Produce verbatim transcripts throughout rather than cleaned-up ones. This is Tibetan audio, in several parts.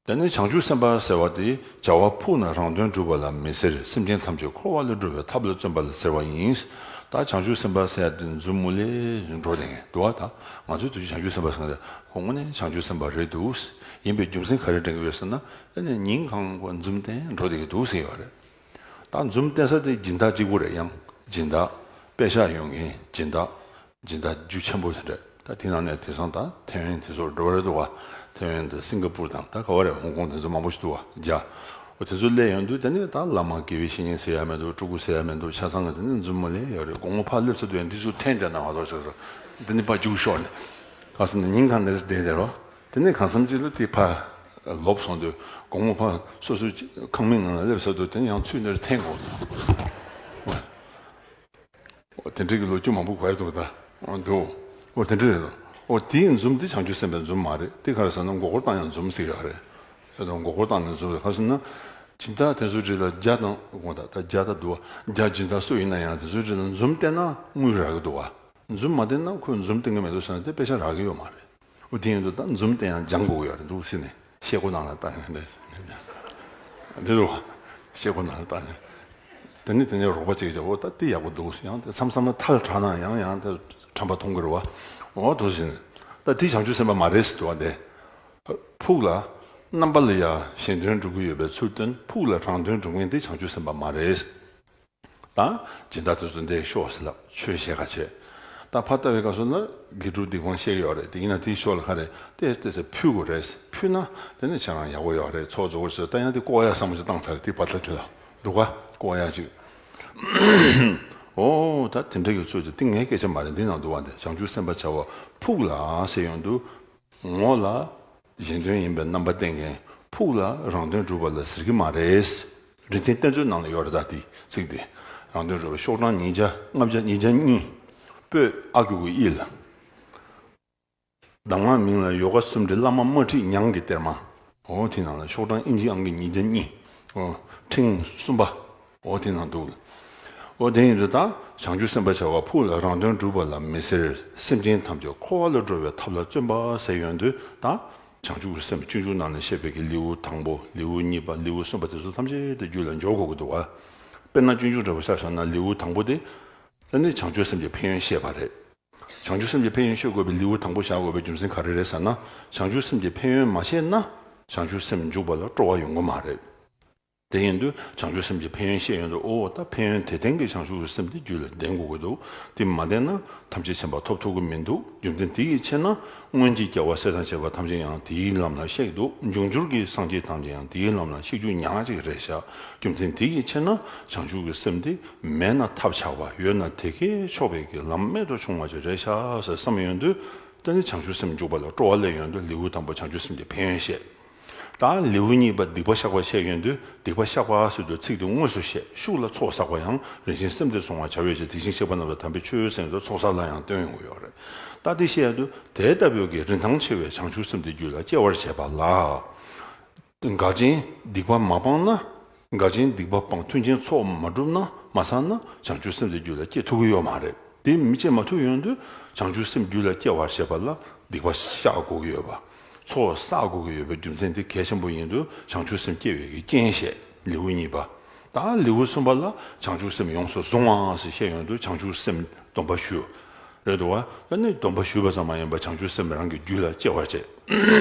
དེ་ནས་བྱང་ཆུབ་སེམས་དཔའ་ཟེར་བ་དེ་བྱ་བ་ཕུགས་ན་རང་དོན་སྒྲུབ་པ་ལ་མི་ཟེར། སེམས་ཅན་ཐམས་ཅད་འཁོར་བ་ལས་སྒྲོལ་བའི་ཐབས་ལ་བརྩོན་པ་ལ་ཟེར་བ་ཡིན། ད་བྱང་ཆུབ་སེམས་དཔའ་ཟེར་ཡ་དེ་འཛུམ་མུ་ལེ་འགྲོ་བསྡད་མཁན་འདུག་བ། ད་ང་ཚོའི་དུས་ཚོད་བྱང་ཆུབ་སེམས་དཔའ་ཟེར་མཁན་དེ་ཁོ་དངོས་གནས་བྱང་ཆུབ་སེམས་དཔའ་རེད་འདུག། ཡིན་པའི་རྒྱུ་མཚན་ག་རེ་དྲན་གྱི་ཡོད་ཟེར་ན། དེ་ནས་ཉིན་གང་ཁོ་འཛུམ་བསྟན་འགྲོ་བསྡད་ཀྱི་འདུག་ཟེར་ཡོད་རེད། ད་འཛུམ་བསྟན་ས་དེ་སྦྱིན་བདག་གཅིག་པུ་རེད། ཡང་སྦྱིན་བདག་དཔེ་ཤག་ཡོང་མཁན་སྦྱིན་བདག་སྦྱིན་བདག་རྒྱུ་ཆེན་པོ་དེ་རེད། ད་དེ་ནང་ནས་དེང་སང་ད་ཐེ་ཝན་དེ་ཚོར་འགྲོ་བ་རེད་འདུག་བ། ཐེ་ཝན་དང་སིང་ག་པུར་དང་ད་ག་བ་རེད། ཧོང་ཀོང་དེ་ཚོ་མང་པོ་ཞིག་འདུག་བ། རྒྱ། འོ་དེ་ཚོ་སླེབས་ཡོང་དུས་དེ་ནས་ད་བླ་མ་དགེ་བའི་བཤེས་གཉེན་ཟེར་ཡ་མི་འདུག། སྤྲུལ་སྐུ་ཟེར་ཡ་མི་འདུག། ཆ་ཚང་གི་དེ་ནས་འཛུམ་མུ་ལེ་ཡོད་རེད། དགོང་མོ་ཕར་སླེབས་ཚར་དུས་ཡང་འདི་ཚོ་འཐེན་བསྡད་ན་མ་གཏོགས་ཟེར་སོང་། འདི་ནི་ཕར་རྒྱུགས་ཤོར་ནས། ག་ཟེར་ན་ཉིན་གང་འདིར་བསྡད་བསྡད་རོགས། དེ་ནས་གང་འཚམ་ཅིག་ལ་དེ་ཕར་ལོབས་སོང་དུས་དགོང་མོ་ཕར་སོ་སོའི་ཁང་མིག་ནང་ལ་སླེབས་ཚར་དུས་དེ་ནས་ཡང་ཚུར་འདིར་འཐེན་དགོས་འདུག། འོ་དེ་འདྲའི་གི་ལོ་རྒྱུས་མང་པོ་གོ་ཡ་འདུག་ད། འོ་འདུག། འོ་དེ་འདྲ་རེད། འོ་དེའི་འཛུམ་དེ་བྱང་ཆུབ་སེམས་དཔའི་འཛུམ་མ་རེད། དེ་ག་རེ་ཟེར་ན་མགོ་སྐོར་བཏང་ཡང་འཛུམ་ཟེར་ཡོད་རེད། དེ་དང་མགོ་སྐོར་བཏང་ནས་འཛུམ་རེད། ག་ཟེར་ན། སྦྱིན་བདག་དེ་ཚོའི་རིགས་ལ་བརྒྱ་དང་དགོངས་དག། ད་བརྒྱ་ད་འདུག་བ། བརྒྱ་སྦྱིན་བདག་སུ་ཡིན་ན་ཡང་དེ་ཚོའི་རིགས་ལ་འཛུམ་བསྟན་ན་དངུལ་རག་གི་འདུག་བ། འཛུམ་མ་བསྟན་ན་ཁོས་འཛུམ་བསྟན་གི་མེད་འདུག་ཟེར་ན་དེ་དཔེ་ཆ་རག་གི་ཡོད་མ་རེད། འོ་དེ་ཡིན་དུས་ད་འཛུམ་བསྟན་ཡང་སྦྱང་དགོས་ཀྱི་ཡོད་རེད་འདུག་ཟེར་ནས་ཤེལ་སྒོ་ནང་ལ་ལྟ་ཡོང་རེད། འདི་རུ་ཤེལ་སྒོ་ནང་ལ་ལྟ་ནས། དེ་ནས་དེ་ནས་རོགས་པ་གཅིག་གིས་འོ་ད་དེ་ཡག་པོ་འདུག་ཟེར། ཡང་དེ་མཚམས་མཚམས་ལ་ཐལ་དྲགས་ན་ཡང་ཡང་དེ་ཁྲམ་པ་མཐོང་གི་རེད་བ། འོ་འདུག་ཟེར་ནས། ད་དེ་བྱང་ཆུབ་སེམས་དཔའ་མ་རེད་ཟེར་འདུག་བ་དེ། ཕུགས་ལ་རྣམ་པ་ལ་ཡང་གཞན་དོན་སྒྲུབ་ཀྱི་ཡོད་པའི་ཚུལ་སྟོན། ཕུགས་ལ་རང་དོན་སྒྲུབ་མཁན་དེ་བྱང་ཆུབ་སེམས་དཔའ་མ་རེད། ད་སྦྱིན་བདག་དེ་ཚོ་འདིར་ཤོག་ཟེར་ལབ། ཆོས་བཤད་ག་བྱེད། ད་ཕར་ལྟ་བའི་སྐབས་སུ་ལ་དགེ་སྒྲུབ་སྡིག་སྤང་བཤད་ཀྱི་ཡོད་རེད། དེ་ཡིན་ན་དེའི་ཤོག་ལ་ག་རེ་དེ་ལྟས་ཚེ་ཕུལ་དགོས་རེད། ཕུལ་ན་དེ་ནི་ཁྱེད་རང་ཡག་པོ་ཡོད་རེད། ཚོགས་རྫོགས་པ་ཞིག་ད་ཡང་དེ་བཀོག་ཡ་བསམ་བློ་ཞིག་བཏང་ཚར། དེ་བར་ཐག་དེ་ལ་འདུག་ག་བཀོག་ཡ་ཅིག། འོ་ད་དེ་འདྲ་གི་ཚུལ་དུ་དེ་ངའི་སྐད་ཆ་མ་རེད། འདི་ནང་འདུག་བ། འདི་བྱང་ཆུབ་སེམས་དཔའ་བྱ་བ་ཕུགས་ལ་ཟེར་ཡོང་དུས། ངོ་ལ་གཞན་དོན་ཡིན་པའི་རྣམ་པ་བསྟན་མཁན། ཕུགས་ལ་རང་དོན་སྒྲུབ་པ་ལ་ཟེར་གྱི་མ་རེད། རིག་འཛིན་གཏེར་མཛོད་ནང་ལ་ཡོད་རེད་ད་དེ་ཚིག་དེ། རང་དོན་སྒྲུབ་པ་ཤོག་གྲངས་ཉིས་བརྒྱ་ལྔ་བརྒྱ་ཉིས་བརྒྱ་གཉིས། པོད་ཨ་གི་གུ་ཨི་ལ། གདམས་ངག་མིང་ལ་ཡོ་ག་སུམ་སྒྲིལ་བླ་མ་དམར་ཁྲིད་ཉང་གི་གཏེར་མ། འོ་དེ་ནང་ལ་ཤོག་གྲངས་ཨིན་ཇི་ཨང་ཀི་ཉིས་བརྒྱ་གཉིས། འོ་ཕྲེང་གསུམ་པ། འོ་དེ་ནང་འདུག། འོ་དེ་ཡིན་དུས་ད་བྱང་ཆུབ་སེམས་དཔའ་བྱ་བ་ཕུགས་ལ་རང་དོན་སྒྲུབ་པ་ལ་མི་ཟེར། སེམས་ཅན་ཐམས་ཅད་འཁོར་བ་ལས་སྒྲོལ་བའི་ཐབས་ལ་བརྩོན་པ་ཟེར་ཡོང་དུས་ད། བྱང་ཆུབ་ཀྱི་སེམས་སྤྱོད་འཇུག་ནང་ནས་བཤད་པའི་གི་ལེའུ་དང་པོ་ལེའུ་གཉིས་པ་ལེའུ་གསུམ་པ་དེ་ཚོ་ཐམས་ཅད་དེ་རྒྱུད་ལ་འཇོག་དགོས་ཀྱི་འདུག་བ། དཔེར་ན་སྤྱོད་འཇུག་འདྲ་པོ་ཆ་བཞག་ན་ལེའུ་དང་པོ་དེ། དེ་ནི་བྱང་ཆུབ་སེམས་ཀྱི་ཕན་ཡོན་བཤད་པ་རེད། བྱང་ཆུབ་སེམས་ཀྱི་ཕན་ཡོན་ཤེས་དགོས་པའི་ལེའུ་དང་པོ་བཞག་དགོས་པའི་རྒྱུ་མཚན་ག་རེ་རེད་ཟེར་ན། བྱང་ཆུབ་སེམས་ཀྱི་ཕན་ཡོན་མ་ཤེས་ན། བྱང་ཆུབ་སེམས་འཇུག་པ་ལ་སྤྲོ་བ་ཡོང་གི་མ་རེད། དེ་ཡིན་དུས་བྱང་ཆུབ་སེམས་ཀྱི་ཕན་ཡོན་ཤེས་ཡོང་དུས་ཨོ་ད་ཕན་ཡོན་དེ་ལྡན་གྱི་བྱང་ཆུབ་ཀྱི་སེམས་དེ་རྒྱུད་ལ་ལྡན་དགོས་ཀྱི་འདུག། དེ་མ་ལྡན་ན་ཐམས་ཅད་མཁྱེན་པ་ཐོབ་ཐུབ་ཀྱི་མི་འདུག། རྒྱུ་མཚན་དེ་ཡི་ཕྱིར་ན། སྔོན་གྱི་རྒྱལ་བ་སྲས་དང་བཅས་པ་ཐམས་ཅད་ཡང་དེའི་ལམ་ལ་གཤེགས་འདུག། འབྱུང་འགྱུར་གྱི་སངས་རྒྱས་ཐམས་ཅད་ཡང་དེའི་ལམ་ལ་གཤེགས་རྒྱུ་ཉག་གཅིག་རེད་ཤག། རྒྱུ་མཚན་དེ་ཡི་ཕྱིར་ན་བྱང་ཆུབ་ཀྱི་སེམས་དེ་མེད་ན་ཐབས་ཆག་པ། ཡོད་ན་དེ་གས་ཆོག་པའི་གི་ལམ་རྨད་དུ་བྱུང་བ་ཅིག་རེད་ཤག་ཟེར་བསམ་ཡོང་དུས། དེ་ནི་བྱང་ཆུབ་སེམས་འཇུག་པ་ལ་སྤྲོ་བ་སླེབས་ཡོང་དུས་ལེའུ་དང་པོ་བྱང་ཆུབ་སེམས་ཀྱི་ཕན་ཡོན་བཤད། ད་ལེའུ་གཉིས་པ་སྡིག་པ་བཤགས་པ་བཤད་ཡོང་དུས་སྡིག་པ་བཤགས་པ་ཟེར་དུས་ཚིག་དེ་དངོས་སུ་བཤད། ཤུགས་ལ་ཚོགས་བསགས་པ་ཡང་རིན་ཆེན་སེམས་དེར་བཟུང་བར་བྱ་བའི་ཕྱིར། དེ་བཞིན་གཤེགས་པ་རྣམས་ལ་དམ་པའི་ཆོས་ཟེར་དུས་ཚོགས་བསགས་ལ་ཡང་བསྟན་ཡོང་གི་ཡོད་རེད། ད་དེ་བཤད་དུས་དེ་ལྟ་བུའི་གི་རིན་ཐང་ཆེ་བའི་བྱང་ཆུབ་སེམས་དེ་རྒྱུད་ལ་སྐྱེ་བར་བྱེད་པ་ལ། འགལ་རྐྱེན་སྡིག་པ་མ་སྤངས་ན། འགལ་རྐྱེན་སྡིག་པ་སྤངས་མཐུན་རྐྱེན་ཚོགས་མ་གྲུབ་ན་མ་ཚང་ན་བྱང་ཆུབ་སེམས་དེ་རྒྱུད་ལ་སྐྱེ་ཐུབ་ཀྱི་ཡོད་མ་རེད། དེ་མི་སྐྱེ་མ་ཐུབ་ཡོང་དུས་བྱང་ཆུབ་སེམས་རྒྱུད་ལ་སྐྱེ་བར་བྱེད་པ་ལ་སྡིག་པ་བཤགས་དགོས་ཀྱི་ཡོད་པ། ཚོགས་བསགས་དགོས་ཀྱི་ཡོད་པའི་རྒྱུ་མཚན་དེ་གལ་ཆེན་པོ་ཡིན་དུས་བྱང་ཆུབ་སེམས་སྐྱེ་བའི་གི་རྐྱེན་བཤད། ལེའུ་གཉིས་པ། ད་ལེའུ་གསུམ་པ་ལ་བྱང་ཆུབ་སེམས་ཡོངས་སུ་བཟུང་བ་ཟེར་བཤད་ཡོང་དུས་བྱང་ཆུབ་སེམས་སྡོམ་པ་ཞུ། རེད་འདུག་བ། ཨ་ནི་སྡོམ་པ་ཞུས་པ་ཙམ་མ་ཡིན་པར་བྱང་ཆུབ་སེམས་རང་གི་རྒྱུད་ལ་སྐྱེ་བར་བྱེད།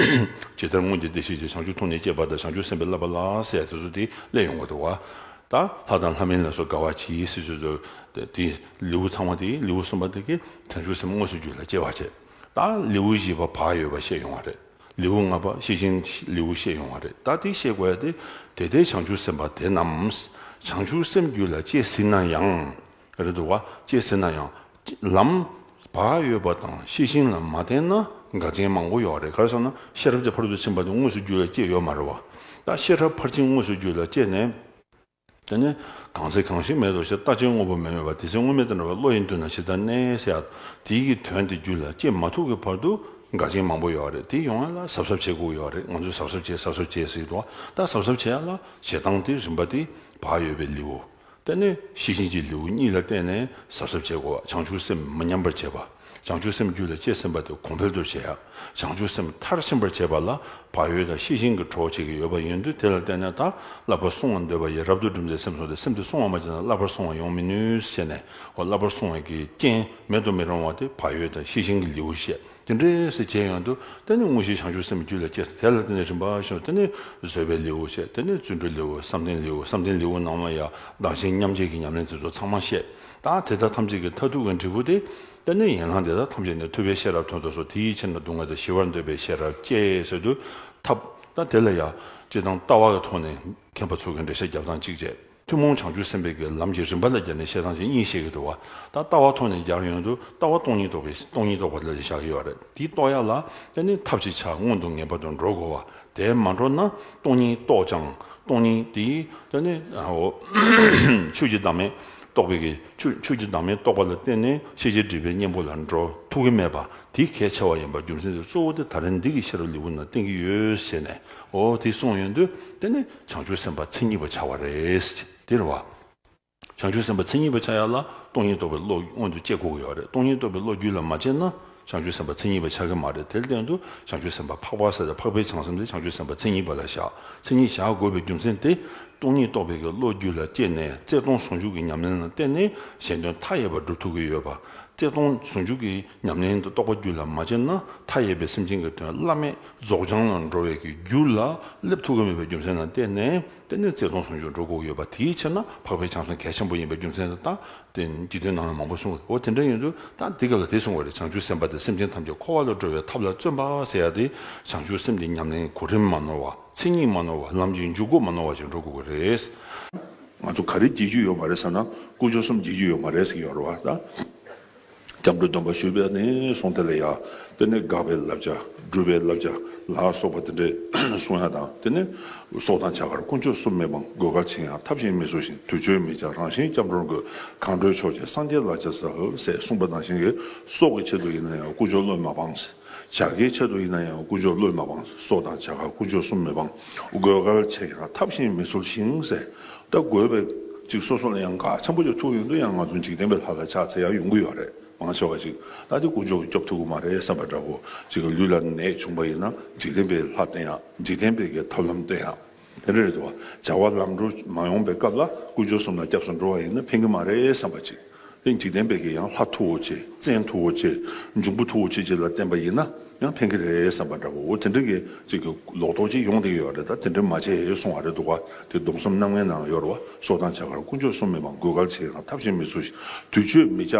ཇི་ལྟར་སྔོན་གྱི་བདེ་གཤེགས་ཀྱིས། བྱང་ཆུབ་ཐུགས་ནི་བསྐྱེད་པ་དང་། བྱང་ཆུབ་སེམས་དཔའི་བསླབ་པ་ལ་ཟེར་ཡ་དེ་ཚོ་དེ་སླེབས་ཡོང་གི་འདུག་བ། ད་ལྷ་དང་ལྷ་མིན་ལ་སོགས་དགའ་བ་གྱིས་ཟེར་ཚུལ་དུ། དེ་ལེའུ་ཚང་མ་དེ་ལེའུ་གསུམ་པ་དེ་གིས་བྱང་ཆུབ་སེམས་དངོས་སུ་རྒྱུད་ལ་སྐྱེ་བར་བྱེད། ད་ལེའུ་བཞི་པ་བག་ཡོད་པ་བཤད་ཡོང་བ་རེད། ལེའུ་ལྔ་པ་ཤེས་བཞིན་ལེའུ་བཤད་ཡོང་བ་རེད། ད་དེ་བཤད་དགོས་ཡ་དེ། དེ་ལྟའི་བྱང་ཆུབ་སེམས་དཔའ་དེ་རྣམས། བྱང་ཆུབ་སེམས་རྒྱུད་ལ་སྐྱེས་ཟིན་ན་ཡང་། རེད་འདུག་བ། སྐྱེས་ཟིན་ན་ཡང་། ལམ་བག་ཡོད་པ་དང་ཤེས་བཞིན་ལ་མ་བརྟེན་ན་འགལ་རྐྱེན་མང་པོ་ཡོད་རེད། ག་རེ་ཟེར་ན་ཤེས་རབ་ཀྱི་ཕ་རོལ་ཏུ་ཕྱིན་པ་དེ་དངོས་སུ་རྒྱུད་ལ་སྐྱེས་ཡོད་མ་རེད་བ། ད་ཤེས་རབ་ཕར་ཕྱིན་དངོས་སུ་རྒྱུད་ལ་སྐྱེས་ནས། དེ་ནས་གང་ཚེ་གང་ཞིག་མེད་དོ་ཞེས། རྟག་ཆད་དངོས་པོ་མི་སྨོད་པ། དེ་ཚེ་དངོས་མེད་དུ་འགྲོ་བའི། བློ་ཡི་མདུན་ན་ཇི་ལྟར་གནས་ཟེར་ཡ། དེའི་གི་དོན་དེ་རྒྱུད་ལ་སྐྱེས་མ་ཐུབ་ཀྱི་བར་དུ་འགལ་རྐྱེན་མང་པོ་ཡོད་རེད། དེ་ཡོང་ཡ་ལ་གཟབ་གཟབ་བྱེད་དགོས་ཡོད་རེད། ང་ཚོས་གཟབ་གཟབ་བྱེད་གཟབ་གཟབ་བྱེད་ཟེར་གྱི་འདུག། ད་གཟབ་གཟབ་བྱེད་ཡ་ལ་བྱེད་སྟངས་དེ་རིམ་པ་དེ་བག་ཡོད་པའི་ལེའུ། དེ་ནས་ཤེས་བཞིན་གྱི་ལེའུ་གཉིས་ལ་བརྟེན་ནས་གཟབ་གཟབ་བྱེད་དགོས་པ། བྱང་ཆུབ་སེམས་མི་ཉམས་པར་བྱེད་པ། བྱང་ཆུབ་སེམས་རྒྱུད་ལ་སྐྱེས་ཟིན་པ་དེ་གོང་འཕེལ་དུ་བྱེད་ཡ། བྱང་ཆུབ་སེམས་མཐར་ཕྱིན་པར་བྱེད་པ་ལ་ བག་ཡོད་དང་ཤེས་བཞིན་གྱི་གྲོགས་བྱེད་ཀྱི་ཡོད་པ་ཡིན་དུས། དེ་ལ་བརྟེན་ནས་ད་བསླབ་པ་སྲུང་བར་འདོད་པ་ཡིས། རབ་ཏུ་བསྒྲིམས་ཏེ་སེམས་བསྲུང་སྟེ། སེམས་དེ་སྲུང་བ་མ་བྱས་ན་བསླབ་པ་སྲུང་བ་ཡོང་མི་ནུས་ཞེས་ནས། འོ་བསླབ་པ་སྲུང་བའི་གི་རྐྱེན་མེད་དུ་མི་རུང་བ་དེ་བག་ཡོད་དང་ཤེས་བཞིན་གྱི་ལེའུ་བཤད། དེ་འདྲའི་སེ་བྱས་ཡོང་དུས། དེ་ནས་དངོས་གཞི་བྱང་ཆུབ་སེམས་རྒྱུད་ལ་སྐྱེས། དེ་ལ་བརྟེན་ནས་རིམ་པ་བཞིན་དུ་དེ་ནས་བཟོད་པའི་ལེའུ་བཤད། དེ་ནས་བརྩོན་འགྲུས་ལེའུ། བསམ་གཏན་ལེའུ། བསམ་གཏན་ལེའུ་ནང་ལ་ཡང་བདག་གཞན་མཉམ་བརྗེ་གི་ཉམས་ལེན་དེ་ཚོ་ཚང་མ་བཤད། ད་དེ་དག་ཐམས་ཅད་ཀྱི་མཐར་ཐུག་གི་འབྲས་བུ་དེ། དེ་ནས་ཡན་ལག་འདི་དག་ཐམས་ཅད་ནི་ཐུབ་པའི་ཤེས་རབ་ཐོབ་ཏུ་གསོལ། དེ་ཡི་ཕྱིར་ན་སྡུག་བསྔལ་དང་ཞི་བར་འདོད་པའི་ཤེས་རབ་བསྐྱེད་ཟེར་དུས། ཐབས་ད་དེ་ལ་ཡང་སྤྱིར་བཏང་ལྟ་བ་གི་ཐོག་ནས་མཁྱེན་པ་ཚོ་གི་འགྲེལ་བཤད་རྒྱབ་སྟངས་གཅིག་བྱས། ཐུན་མོང་བྱང་ཆུབ་སེམས་དཔའི་གི་ལམ་གྱི་རིམ་པ་ལ་སྦྱར་ནས་བཤད་སྟངས་ཀྱི་གཉིས་བཤད་ཀྱི་འདུག་བ། ད་ལྟ་བ་ཐོག་ནས་སྦྱར་ཡོང་དུས། ལྟ་བ་སྟོང་ཉིད་རྟོགས་པའི། སྟོང་ཉིད་རྟོགས་པ་ལ་བཞག་གི་ཡོད་རེད། དེ་རྟོགས་ཡ་ལ་དེ་ནི་ཐབས་ཀྱི་ཆ་སྔོན་དུ་ངེས་པར་དུ་འགྲོ་དགོས་པ། དེ་མ་འགྲོ་ན་སྟོང་ཉིད་རྟོགས་ཀྱང་། སྟོང་ཉིད་དེ་དེ་ནི་འོ་ཆོས་ཀྱི་བདག་མེད་རྟོགས་པའི་གི་ཆོས། ཆོས་ཀྱི་བདག་མེད་རྟོགས་པ་ལ་བརྟེན་ནས་ཤེས་བྱའི་སྒྲིབ་པའི་གཉེན་པོ་ལ་འགྲོ་ཐུབ་ཀྱི་མེད་པ་དེ་གལ་ཆེ་བ་ཡིན་པ་རྒྱུ་མཚན་དེ་གཙོ་བོ་དེ་ད་རིང་འདི་གི་ཤེས་རབ་ལེའུ་ནང་བསྟན་གྱི་ཡོད་ཟེར་ནས། འོ་དེ་གསུངས་ཡོང་དུས། དེ་ནི་བྱང་ཆུབ་སེམས་དཔའ་མཚན་ཉིད་པ་ཆགས་པ་རེད། དེ་རེད་བ། བྱང་ཆུབ་སེམས་དཔའ་མཚན་ཉིད་པ་ཆགས་ཡ་ལ་སྟོང་ཉིད་རྟོགས་པའི་བློ་སྔོན་དུ་སྐྱེ་དགོས་ཀྱི་ཡོད་རེད། སྟོང་ཉིད་རྟོགས་པའི་བློ་རྒྱུད་ལ་མ་སྐྱེས་ན་བྱང་ཆུབ་སེམས་དཔའ་མཚན་ཉིད་པ་ཆགས་ཀྱི་མ་རེད། དེར་བརྟེན་དུ་བྱང་ཆུབ་སེམས་དཔའ་འཕགས་པ་ཟེར་ཏེ། འཕགས་པའི་བྱང་སེམས་དེ་བྱང་ཆུབ་སེམས་དཔའ་མཚན་ཉིད་པ་ལ་བཞག་མཚན་ཉིད་བཞག་དགོས་པའི་རྒྱུ་མཚན་དེ། སྟོང་ཉིད་རྟོགས་པའི་གི་བློ་རྒྱུད་ལ་སྐྱེས་ནས་བརྩེ་གདུང་ཟུང་འཇུག་གི་ཉམས་ལེན་ལ་བརྟེན་ནས་གཞན་དོན་མཐའ་ཡས་པ་སྒྲུབ་ཐུབ་ཀྱི་ཡོད་པ། བརྩེ་གདུང་ཟུང་འཇུག་གི་ཉམས་ལེན་དུ་རྟོགས་པ་རྒྱུད་ལ་མ་སྐྱེས་ན། མཐའ་ཡས་པའི་སེམས་ཅན་གྱི་དོན་བླ་མེད་རྫོགས་བྱང་ལ་འགྲོ་བའི་གི་རྒྱུ་ལ་སླེབས་ཐུབ་ཀྱི་མེད་པའི་རྒྱུ་མཚན་ལ་བརྟེན་ནས། དེ་ནས་བརྩེ་གདུང་ཟུང་འཇུག་འགྲོ་དགོས་ཀྱི་ཡོད་པ། དེའི་ཕྱིར་ན་འཕགས་པའི་བྱང་སེམས་གལ་ཆེན་པོ་ཡིན་པའི་རྒྱུ་མཚན་དེ་ད་དེ་འཇིག་རྟེན་ནང་ལ་མང་པོ་གསུངས། འོ་དེ་འདྲ་ཡིན་དུས། ད་འདི་ག་ལ་དེ་གསུངས་པ་རེད། བྱང་ཆུབ་སེམས་དཔའ་དེ་སེམས་ཅན་ཐམས་ཅད་འཁོར་བ་ལས་སྒྲོལ་བའི་ཐབས་ལ་བརྩོན་པ་ཟེར་ཡ་དེ། བྱང་ཆུབ་སེམས་དེ་ཉམས་ལེན་གོ་རིམ་མ་ནོར་བ། མཚན་ཉིད་མ་ནོར་བ། ལམ་གྱི་འཇུག་སྒོ་མ་ནོར་བ་ཞིག་འགྲོ་དགོས་ཀྱི་རེད། ང་ཚོ་ག་རེ་བགྱིད་རྒྱུ་ཡོད་མ་རེད་ཟེར་ན། དཀོན་མཆོག་གསུམ་བགྱིད་རྒྱུ་ཡོད་མ་རེད་ཟེར་གྱི་ཡོད་རེད་བ། ད་སྐྱབས་འགྲོའི་སྡོམ་པ་ཞུས་པ་ནས་བཟུང་། དེ་ལ་ཡ་དེ་ནས་དགག་པའི་བསླབ་བྱ། སྒྲུབ་པའི་བསླབ་བྱ་ལ་སོགས་པ་དེ་འདྲས་གསུང་ཡ་དང་། དེ་ནས་སྲོག་དང་བྱ་དགར་དཀོན་མཆོག་གསུམ་མི་སྤང་། དགོས་གལ་ཆེ་ཡང་ཐབས་གཞན་མི་འཚོལ་ཞིང་། དུས་མཆོད་མི་བྱ་རང་གཞན་སྐྱབས་འགྲོ་དགོས། གང་འགྲོའི་ཕྱོགས་ཀྱི་སངས་རྒྱས་ལ་ཕྱག་འཚལ་ཟེར་གསུངས་པ་ནང་བཞིན་གྱི། སྲོག་གི་ཆེད་དུ་ཡིན་ན་ཡང་དཀོན་མཆོག་བློས་མ་སྤངས། བྱ་དགའི་ཆེད་དུ་ཡིན་ན་ཡང་དཀོན་མཆོག་བློས་མ་སྤངས། སྲོག་དང་བྱ་དགར་དཀོན་མཆོག་གསུམ་མི་སྤང་། དགོས་གལ་ཆེ་ཡང་ཐབས་གཞན་མི་འཚོལ་ཞིང་ཟེར། ད་དགོས་པའི་ཅིག་སོ་སོ་ལ་ཡང་གལ་ཆེན་པོ་ཅིག་ཐུག་ཡོང་དུས། ཡང་ང་ཚོ་འཇིག་རྟེན་པའི་ལྷ་ལ་ཕྱག་འཚལ་ཡ་ཡོང་གི་ཡོད་རེད། མང་ཆེ་བ་ཅིག་ད་དེ་དཀོན་མཆོག་གིས་སྐྱོབ་ཐུབ་ཀྱི་མ་རེད་བསམ་པ་འདྲ་བོ། ཅིག་ལུས་ལ་ནད་བྱུང་པ་ཡིན་ན་འཇིག་རྟེན་པའི་ལྷ་བསྟེན་ཡ། འཇིག་རྟེན་པའི་གི་ཐབས་ལམ་བསྟེན་ཡ། དེ་འདྲ་རེད་འདུག་བ། བྱ་བ་ལམ་འགྲོ་མ་ཡོང་པའི་སྐབས་ལ་དཀོན་མཆོག་གསུམ་ལ་སྐྱབས་སུ་འགྲོ་བ་ཡིན་ན་ཕན་གྱི་མ་རེད་བསམ་པ་ཅིག། དེ་འཇིག་རྟེན་པའི་གི་ཡང་ལྷ་མཐུ་བོ་ཆེ། བཙན་མཐུ་བོ་ཆེ། འབྱུང་པོ་མཐུ་བོ་ཆེ་ཅིག་ལ་བརྟེན་པ་ཡིན་ན་ཡང་ཕན་གྱི་རེད་བསམ་པ་འདྲ་བོ། འོ་དེ་འདྲ་གི་ཅིག་གི་ལོག་རྟོག་ཅིག་ཡོང་བསྡད་ཀྱི་ཡོད་རེད། ད་དེ་འདྲ་མ་བྱེད་གསུང་བ་རེད་འདུག་བ། དེ་སྡོམ་གསུམ་རྣམ་ངེས་ནང་ཡོད་རེད་བ། སྲོག་དང་བྱ་དགར་དཀོན་མཆོག་གསུམ་མི་སྤང་། དགོས་གལ་ཆེ་ཡང་ཐབས་གཞན་མི་འཚོལ་ཞིང་། དུས་མཆོད་མི་བྱ།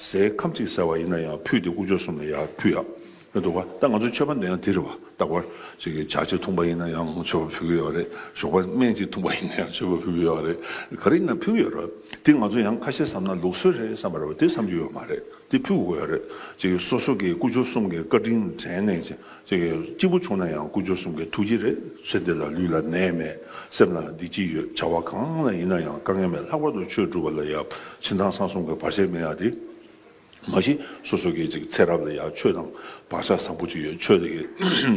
ཟས་ཁམ་གཅིག་ཟས་པ་ཡིན་ན་ཡང་ཕུད་དེ་དཀོན་མཆོག་གསུམ་ལ་ཡར་ཕུལ་ཡ། རེད་འདུག་བ། ད་ང་ཚོ་མཆོད་པ་འདོན་ཡ་དེ་རེད་བ། རྟག་པར་ཅིག་གི་ཇ་གཅིག་འཐུང་པ་ཡིན་ན་ཡང་མཆོད་པ་ཕུལ་གྱི་ཡོད་རེད། ཞོགས་པ་སྨན་གཅིག་འཐུང་པ་ཡིན་ན་ཡང་མཆོད་པ་ཕུལ་གྱི་ཡོད་རེད། ག་རེ་ཡིན་ན་ཕུལ་གྱི་ཡོད་རེད། དེ་ང་ཚོ་ཡང་ཁ་ཤས་བསམ་ན་ལུགས་སྲོལ་རེད་བསམ་པ་རེད་བ། དེ་བསམ་རྒྱུ་ཡོད་མ་རེད། དེ་ཕུལ་དགོས་ཡོད་རེད། ཅིག་གི་སོ་སོ་གི་དཀོན་མཆོག་གསུམ་གྱི་བཀའ་དྲིན་དྲན་ནས་ཅིག་གི་སྐྱིད་པོ་བྱུང་ན་ཡང་དཀོན་མཆོག་གསུམ་གྱི་ཐུགས་རྗེ་རེད། ཚེ་འདི་ལ་ལུས་ལ་ནད་མེད། སེམས་ལ་བདེ་སྐྱིད་ཡོད། བྱ་བ་གང་ལ་ཡིན་ན་ཡང་དཀའ་ངལ་མེད། ལྷག་པར་དུ་ཆོས་སྒྲུབ་པ་ལ་ཡང་ཕྱི་ནང་གསང་གསུམ་གྱི་བར་ཆད་མེད་ཡ་དེ། མ་གཞི་སོ་སོ་གི་ཅིག་ཚེ་རབས་ལ་ཡང་ཆོས་དང་བག་ཆགས་བཟང་པོ་ཅིག་ཡོད། ཆོས་དེ་གི་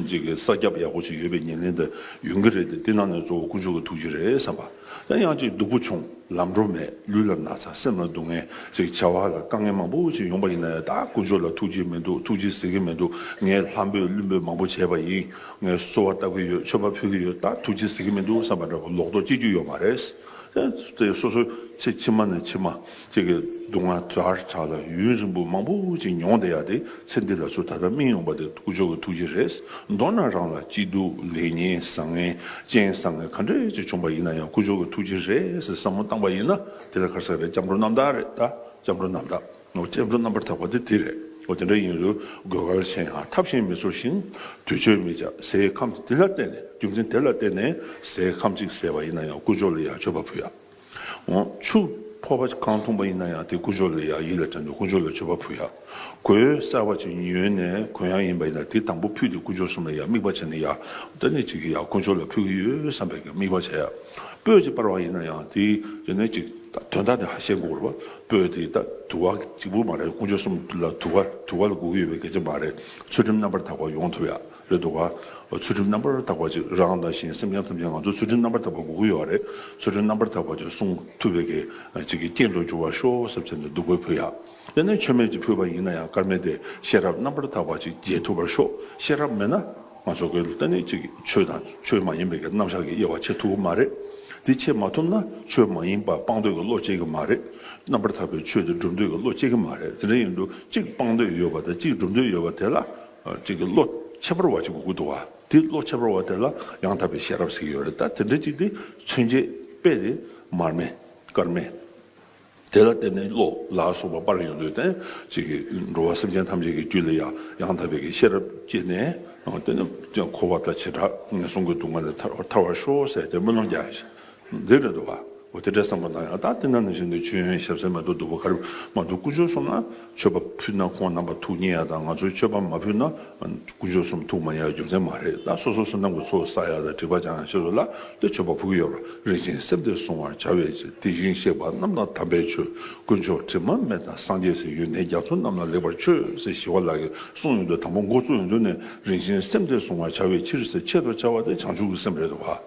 ཅིག་གི་ས་རྒྱབ་ཡག་པོ་ཅིག་ཡོད་པའི་ཉེར་ལེན་དེ་ཡོང་གི་རེད་དེ། དེ་ནང་ནས་གཙོ་བོ་དཀོན་མཆོག་གི་ཐུགས་རྗེ་རེད་བསམ་པ། ད་ཡང་ཅིག་སྡུག་པོ་བྱུང་། ལམ་འགྲོ་མེད། ལུས་ལ་ན་ཚ། སེམས་ལ་སྡུག་བསྔལ། ཅིག་བྱ་བ་ལ་དཀའ་ངལ་མང་པོ་ཅིག་ཡོང་པ་ཡིན་ན་ཡང་། ད་དཀོན་མཆོག་ལ་ཐུགས་རྗེ་མི་འདུག། ཐུགས་རྗེ་གཟིགས་ཀྱི་མི་འདུག། ངས་ལྷ་འབོད་ཀླུ་འབོད་མང་པོ་བྱས་པ་ཡིན། ངས་གསོལ་བ་བཏབ་ཀྱི་ཡོད། མཆོད་པ་ཕུལ་གྱི་ཡོད། ད་ཐུགས་རྗེ་གཟིགས་ཀྱི་མི་འདུག་བསམ་པ་འདྲ་བོ་ལོག་རྟོག་སྐྱེ་རྒྱུ་ཡོད་མ་རེད། དེ་སོ་སོ་ཚེ་ཕྱི་མ་ནས་ཕྱི་མ་ཅིག་གི་སྡུག་བསྔལ་དལ་དྲགས་ལ་ཡུན་རིང་པོ་མང་པོ་ཅིག་མྱོང་བསྡད་ཡ་དེ། ཚེ་འདི་ལ་ཚུར་ད་ལྟ་སྨིན་ཡོང་པ་དེ་དཀོན་མཆོག་གི་ཐུགས་རྗེ་རེད། མདོར་ན་རང་ལ་སྐྱིད་སྡུག་ལེགས་ཉེས་བཟང་ངན་རྐྱེན་བཟང་ངན་ག་འདྲ་ཅིག་བྱུང་པ་ཡིན་ན་ཡང་དཀོན་མཆོག་གི་ཐུགས་རྗེ་རེད་ཟེར་བསམ་བློ་བཏང་པ་ཡིན་ན། དེ་ལ་ག་རེ་ཟེར་རེད། སྐྱབས་འགྲོ་རྣམ་དག་རེད། ད་སྐྱབས་འགྲོ་རྣམ་དག། སྐྱབས་འགྲོ་རྣམ་པར་དག་པ་དེ་དེ་རེད། འོ་དེ་འདྲ་ཡིན་དུས་དགོས་གལ་ཆེ་ཡང་ཐབས་གཞན་མི་འཚོལ་ཞིང་། དུས་མཆོད་མི་བྱ། ཟས་ཁམ་དེ་ལ་བརྟེན་ནས། རྒྱུ་མཚན་དེ་ལ་བརྟེན་ནས་ཟས་ཁམ་གཅིག་ཟས་པ་ཡིན་ན་ཡང་དཀོན་མཆོག་ལ་ཡང་མཆོད་པ་ཕུལ་ཡ། འོ་ཆུ་ཕོར་པ་གང་འཐུང་པ་ཡིན་ན་ཡང་དེ་དཀོན་མཆོག་ལ་ཡང་ཡིད་ལ་དྲན་ནས་དཀོན་མཆོག་ལ་མཆོད་པ་ཕུལ་ཡ། གོས་གསར་པ་ཅིག་ཉོས་ནས་གོན་ཡ་ཡིན་པ་ཡིན་ན་དེ་དང་པོ་ཕུད་དེ་དཀོན་མཆོག་གསུམ་ལ་ཡང་དམིགས་པ་བྱས་ནས་ཡ། ད་ནི་ཅིག་ཡ་དཀོན་མཆོག་ལ་ཕུལ་གྱི་ཡོད་བསམ་པའི་གི་དམིགས་པ་བྱས་ཡ། སྤོས་ཅིག་སྤར་བ་ཡིན་ན་ཡང་དེ་དེ་ནས་ཅིག་དོན་དག་དེ་ཧ་ཤེས་དགོས་རེད་བ། སྤོས་དེ་ད་དུ་བ་གཅིག་པུ་མ་རེད། དཀོན་མཆོག་གསུམ་ལ་དུ་བ་དུ་བ་ལ་དགོས་ཀྱི་ཡོད་པའི་སྐད་ཆ་མ་རེད། ཚུལ་ཁྲིམས་རྣམ་པར་དག་པ་ཡོང་ཐུབ་ཡ་རེད་འདུག་ག། ཚུལ་ཁྲིམས་རྣམ་པར་དག་པ་ཅིག་རང་དང་གཞན་སེམས་ཅན་ཐམས་ཅད་ང་ཚོ་ཚུལ་ཁྲིམས་རྣམ་པར་དག་པ་དགོས་ཀྱི་ཡོད་རེད། ཚུལ་ཁྲིམས་རྣམ་པར་དག་པ་ཅིག་སྲུང་ཐུབ་པའི་གི་ཅིག་གི་རྐྱེན་དུ་འགྱུར་བར་ཤོག་ཟེར་བྱས་ནས་བདུག་སྤོས་ཕུལ་ཡ། དེ་ནས་མཆོད་མེ་ཅིག་ཕུལ་བ་ཡིན་ན་ཡང་དཀར་མེ་དེ་ཤེས་རབ་རྣམ་པར་དག་པ་ཅིག་རྒྱས་ཐུབ་པར་ཤོག། ཤེས་རབ་མེད་ན་ ང་ཚོ་གི་ད་ནི་ཅིག་ཆོས་དང་ཆོས་མ་ཡིན་པའི་གི་རྣམ་གཞག་གི་དབྱེ་བ་ཕྱེ་ཐུབ་ཀྱི་མ་རེད། དེ་ཕྱེ་མ་ཐུབ་ན་ཆོས་མ་ཡིན་པ་སྤང་འདོད་ཀྱི་བློ་སྐྱེ་གི་མ་རེད། རྣམ་པར་ཐར་པའི་ཆོས་དེ་སྒྲུབ་འདོད་ཀྱི་བློ་སྐྱེ་གི་མ་རེད། དེ་འདྲ་ཡིན་དུས་གཅིག་སྤང་འདོད་ཡོད་པ་དང་གཅིག་སྒྲུབ་འདོད་ཡོད་པ་དེ་ལ་ཅིག་གི་བློ་ཁྱད་པར་བ་ཅིག་དགོས་ཀྱི་འདུག་བ། དེ་བློ་ཁྱད་པར་བ་དེ་ལ་ཡང་དག་པའི་ཤེས་རབ་ཟེར་གྱི་ཡོད་རེད། ད་དེ་འདྲ་ཅིག་དེ་མཚོན་བྱེད་དཔེ་དེ་མར་མེ་དཀར་མེ། དེ་ལ་བརྟེན་ནས་བློ་ལ་སོགས་པ་སྤར་ཡོང་དུས་དེ་ཅིག་གི་འགྲོ་བ་སེམས་ཅན་ཐམས་ཅད་ཀྱི་རྒྱུད་ལ་ཡང་ཡང་དག་པའི་གི་ཤེས་རབ་སྐྱེས་ནས། དེ་ནི་འཁོར་བ་དང་བྱེ་བྲག་ངན་སོང་གི་སྡུག་བསྔལ་ལས་ཐར་ཐར་བར་ཤོག་ཟེར་ཏེ་སྨོན་ལམ་རྒྱག་ཡ་ཞིག་འདི་རེད་འདུག་བ། འོ་དེ་འདྲའི་བསམ་བློ་བཏང་ཡང་ད་དེ་ན་ནང་བཞིན་དུ་མཆོད་ཡོན་ཞབས་བསིལ་མེ་ཏོག་བདུག་པ་གར་མ་འདུག་དཀོན་མཆོག་གསུམ་ལ་མཆོད་པ་ཕུལ་ན་ཁོང་རྣམ་པ་ཐུགས་མཉེས་ཡ་དང་། ང་ཚོས་མཆོད་པ་མ་ཕུལ་ན་དཀོན་མཆོག་གསུམ་ཐུགས་མ་མཉེས་ཡ་རྒྱུ་མཚན་མ་རེད། ད་སོ་སོ་བསོད་ནམས་ཀྱི་ཚོགས་བསགས་ཡ་དང་སྒྲིབ་པ་སྦྱང་ཡ་ཆེད་དུ་ལ་དེ་མཆོད་པ་ཕུལ་གྱི་ཡོད་རེད། རིན་ཆེན་སེམས་དེ་བསྲུང་བར་བྱ་བའི་ཕྱིར། དེ་བཞིན་གཤེགས་པ་རྣམས་དང་དམ་པའི་ཆོས། དཀོན་མཆོག་དྲི་མ་མེད་དང་སངས་རྒྱས་སྲས། ཡོན་ཏན་རྒྱ་མཚོ་རྣམས་ལ་ལེགས་པར་མཆོད་ཟེར་ཞི་བ་ལྷ་གིས་གསུངས་ཡོང་དུས། དང་པོ་འགོ་བཙུགས་ཡོང་དུས་ནས་རིན་ཆེན་སེམས་དེ་བསྲུང་བར་བྱ་བའི་ཕྱིར་ཟེར། ཆེད་དུ་བྱ་བ་དེ་བྱང་ཆུབ་ཀྱི་སེམས་རེད་འདུག་བ།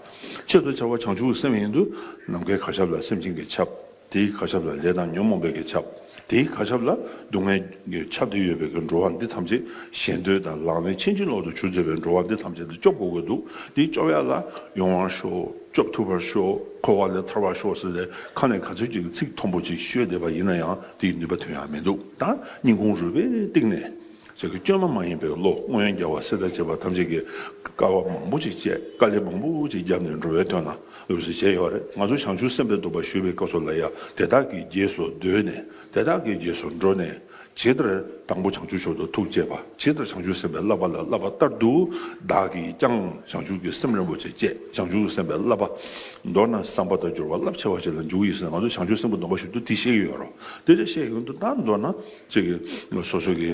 ཆེད་དུ་བྱ་བ་བྱང་ཆུབ་ཀྱི་སེམས་ཡིན་དུས་ནམ་མཁའི་མཁའ་ཁྱབ་ལ་སེམས་ཅན་གྱིས་ཁྱབ། དེའི་མཁའ་ཁྱབ་ལ་ལས་དང་ཉོན་མོངས་པས་ཀྱིས་ཁྱབ། དེའི་མཁའ་ཁྱབ་ལ་སྡུག་བསྔལ་གྱིས་ཁྱབ་སྟེ་ཡོད་པའི་གི་འགྲོ་བ་འདི་ཐམས་ཅད་ཞེ་འདོད་དང་ལག་ལེན་ཕྱིན་ཅི་ལོག་ཏུ་གྱུར་བསྡད་པའི་འགྲོ་བ་འདི་ཐམས་ཅད་དེ་སྐྱོབ་དགོས་ཀྱི་འདུག་དེ་སྐྱོབ་ཡ་ལ་ཡོང་བར་ཤོག་སྐྱོབ་ཐུབ་པར་ཤོག་འཁོར་བ་ལས་ཐར་བར་ཤོག་ཟེར་ཏེ་ཁ་ནས་ག་ཚོད་ཅིག་གི་ཚིག་མཐོན་པོ་ཅིག་ཤོད་བསྡད་པ་ཡིན་ན་ཡང་དེའི་ནུས་པ་ཐོན་ཡ་མི་འདུག་ད་སྙིང་ཁུང་རུས་པའི་གཏིང་ནས། ཅིག་གི་བཅོས་མ་མ་ཡིན་པའི་བློ། སྔོན་རྒྱལ་བ་སྲས་དང་བཅས་པ་ཐམས་ཅད་ཀྱིས་དཀའ་བ་མང་པོ་ཅིག་སྤྱད། དཀའ་ལས་མང་པོ་ཅིག་བརྒྱབ་ནས་འགྲོ་བའི་དོན་ལ་འོད་ཟེར་བྱས་ཡོད་རེད། ང་ཚོ་བྱང་ཆུབ་སེམས་དཔའི་སྡོམ་པ་ཞུ་བའི་སྐབས་སུ་ལ་ཡང་དེ་དག་གི་རྗེས་སུ་བསྡུས་ནས། དེ་དག་གི་རྗེས་སུ་འགྲོ་ནས། ཇི་ལྟར་དང་པོ་བྱང་ཆུབ་མཆོག་ཏུ་ཐུགས་བསྐྱེད་པ། ཇི་ལྟར་བྱང་ཆུབ་སེམས་དཔའི་བསླབ་པ་ལ་བསླབ་པ་ལྟར་དུ་བདག་གིས་ཀྱང་བྱང་ཆུབ་ཀྱི་སེམས་རིན་པོ་ཆེ་བསྐྱེད། བྱང་ཆུབ་ཀྱི་སེམས་དཔའི་བསླབ་པ། མདོར་ན་བསམ་པ་དང་སྦྱོར་བ་རླབས་ཆེ་བ་ཞིག་ལ་འཇུག་ཡིན་ཟེར། ང་ཚོ་བྱང་ཆུབ་སེམས་དཔའི་སྡོམ་པ་ཞུ་དུས་དེ་བཤད་ཀྱི་ཡོད་རེད། དེ་འདྲ་བཤད་ཡོང་དུས་ད་མདོར་ན་ཅིག་གི་སོ་སོ་གི་